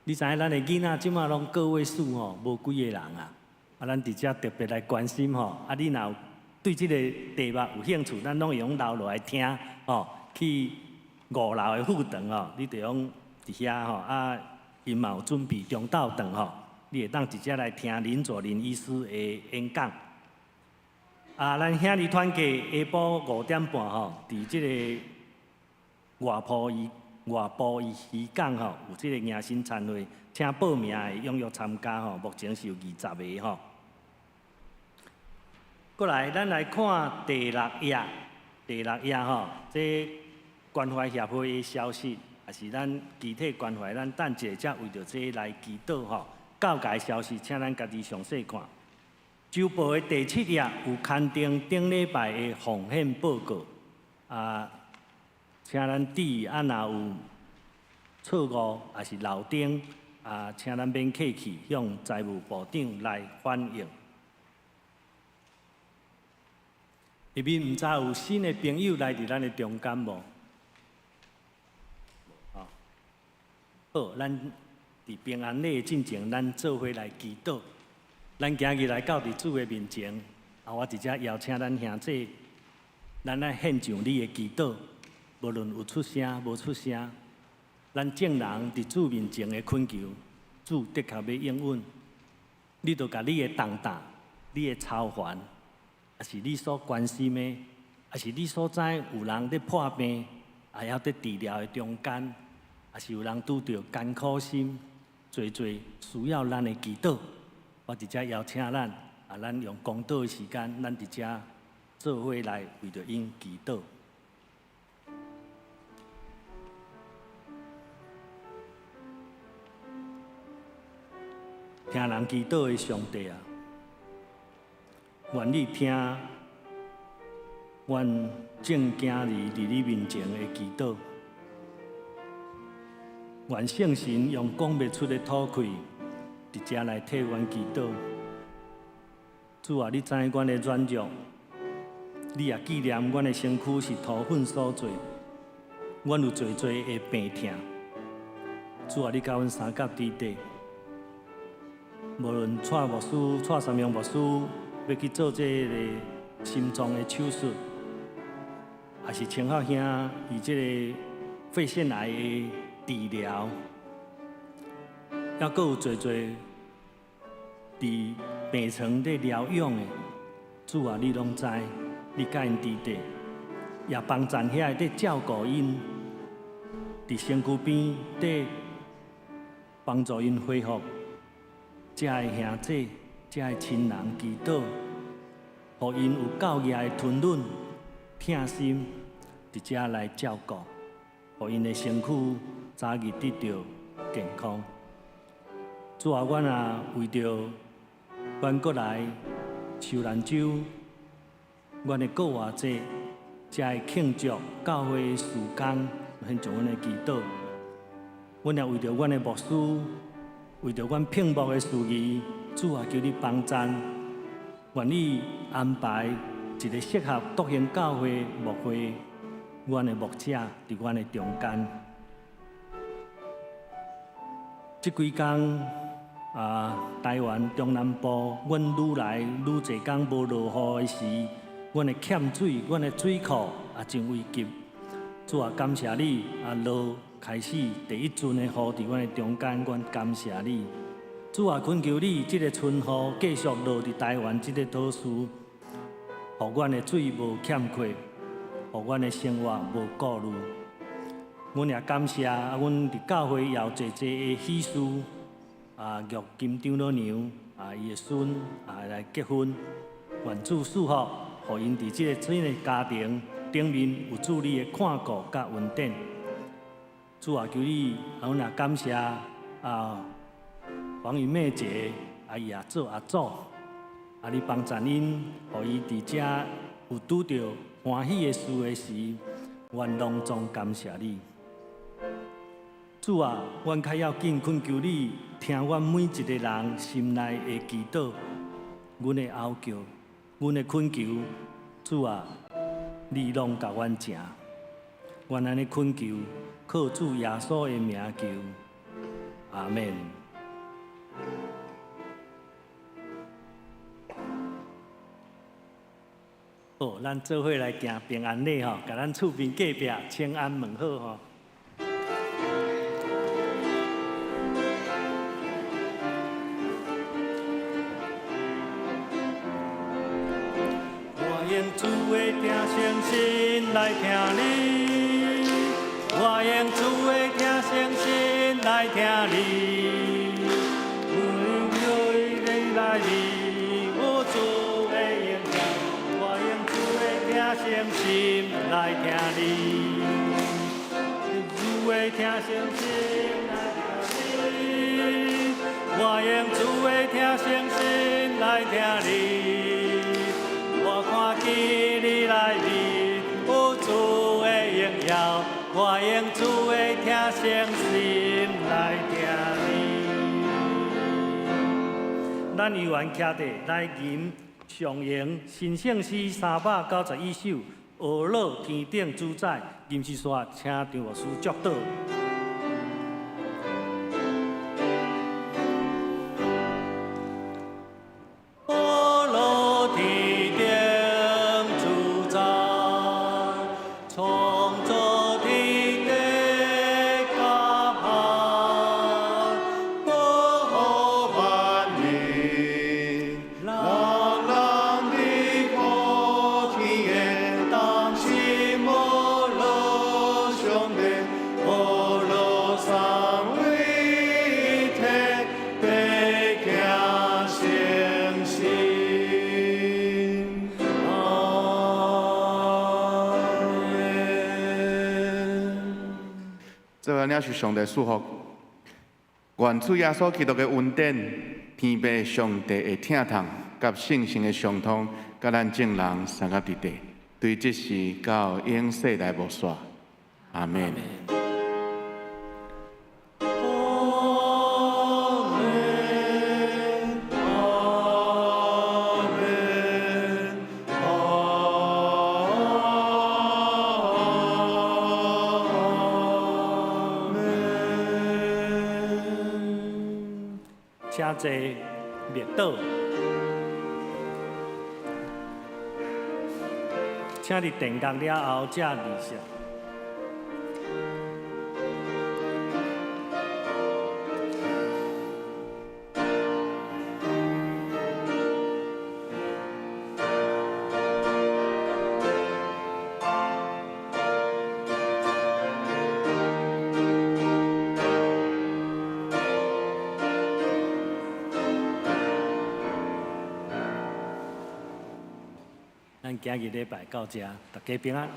你知影咱的囡仔這馬攏個位數吼，無幾个人啊。啊，咱佇遮特別來關心吼，啊，你若有對這個題目有興趣，咱攏會用留落來聽吼，去五樓的副堂吼，你就用佇遐吼，啊，𪜶嘛有準備中晝頓吼，你會當直接來聽林佐林醫師的演講。啊，咱兄弟團契下晡5點半吼，佇這個外埔漁港吼，有這個迎新餐會，請報名的踴躍參加吼，目前是有20個吼。過來，咱來看第六頁，第六頁吼，這關懷協會的消息，也是咱肢體關懷，咱等一下才為著這來祈禱吼。教界消息，請咱家己詳細看。週報的第七頁有刊登頂禮拜的奉獻報告，啊，請咱注意，啊，若有錯誤，抑是漏登，啊，請咱免客氣，向財務部長來反映。下面毋知有新的朋友來佇咱的中間無？好，咱佇平安禮進前，咱做伙來祈禱。咱今日來到佇主的面前，啊，我佇遮邀請咱兄弟，咱來獻上你的祈禱，無論有出聲無出聲，咱眾人佇主面前的懇求，主的確欲應允。你著共你的重擔、你的操煩，抑是你所關心的，抑是你所知有人咧破病，也猶佇治療的中間，抑是有人拄著艱苦心，濟濟需要咱的祈禱。我佇遮邀請咱，啊，咱用公禱的時間，咱佇遮做伙來為著𪜶祈禱。聽人祈禱的上帝啊，願你聽阮眾囝兒佇你面前的祈禱，願聖神用講袂出的吐氣，佇遮來替阮祈禱。主啊，你知阮的軟弱，你也紀念阮的身軀是塗糞所做，阮有濟濟的病痛。主啊，你佮阮相佮佇底。無論蔡牧師、蔡三榮牧師欲去做這个心臟的手術，抑是清孝兄伊這个肺腺癌的治療，猶閣有濟濟佇病床咧療養的，主啊，你攏知，你佮𪜶佇底，也幫贊遐个佇照顧𪜶，佇身軀邊佇幫助𪜶恢復。遮的兄弟、遮的親人祈禱，予𪜶有夠額的吞忍、疼心，佇遮來照顧，予𪜶的身軀早日得著健康。主啊，阮也為著阮國內受難州，阮的過活節，遮的慶祝教會事工，獻上阮的祈禱。阮也為著阮的牧師。為著阮聘牧的事宜，主啊，求你幫贊，願意安排一个適合獨行教會牧會，阮的牧者佇阮的中間。這幾工啊，台灣中南部，阮愈來愈濟工無落雨的時，阮的欠水，阮的水庫也真危急。主啊，感謝你啊，落開始第一陣的雨佇阮的中間，阮感謝你。主啊，懇求你，這个春雨繼續落佇台灣這个島嶼，予阮的水無欠缺，予阮的生活無顧慮。阮也感謝啊，阮佇教會也有濟濟的喜事，啊，玉金長老娘啊，伊的孫啊來結婚，願主賜福，予𪜶佇這个新的家庭頂面有主你的看顧佮恩典。主啊，求你，啊，阮也感謝啊，黃云妹姐，啊，伊也做阿祖，啊，你幫贊𪜶，予伊佇遮有拄著歡喜的事的時，阮攏總感謝你。主啊，阮較要緊懇求你，聽阮每一个人心內的祈禱，阮的哀叫，阮的懇求，主啊，你攏共阮成。阮按呢懇求，靠主耶穌的名求，阿們。好，咱做伙來行平安禮吼，共咱厝邊隔壁請安問好吼。我用主的聽聲心來聽你，我用主的聽聲心來聽你，阮用你來你有主的榮耀，我用主的聽聲心來聽你，主的聽聲心來聽你，我用主的聽聲心來聽你。我看見你內面有主的榮耀，我用主的聽聲心來聽你。咱猶原徛佇來吟上榮新聖詩391首，呵咾天頂主宰，吟詩煞請張牧師祝禱。呵咾天頂主宰，創造天地甲好，按呢求上帝賜福。願主耶穌基督的恩典、天父上帝的疼痛，佮聖神的相通，佮咱眾人相佮佇佇，對這時到永世來無煞。阿門。請坐，默禱。請佇定覺了後，才離席。咱今日禮拜到這，大家平安。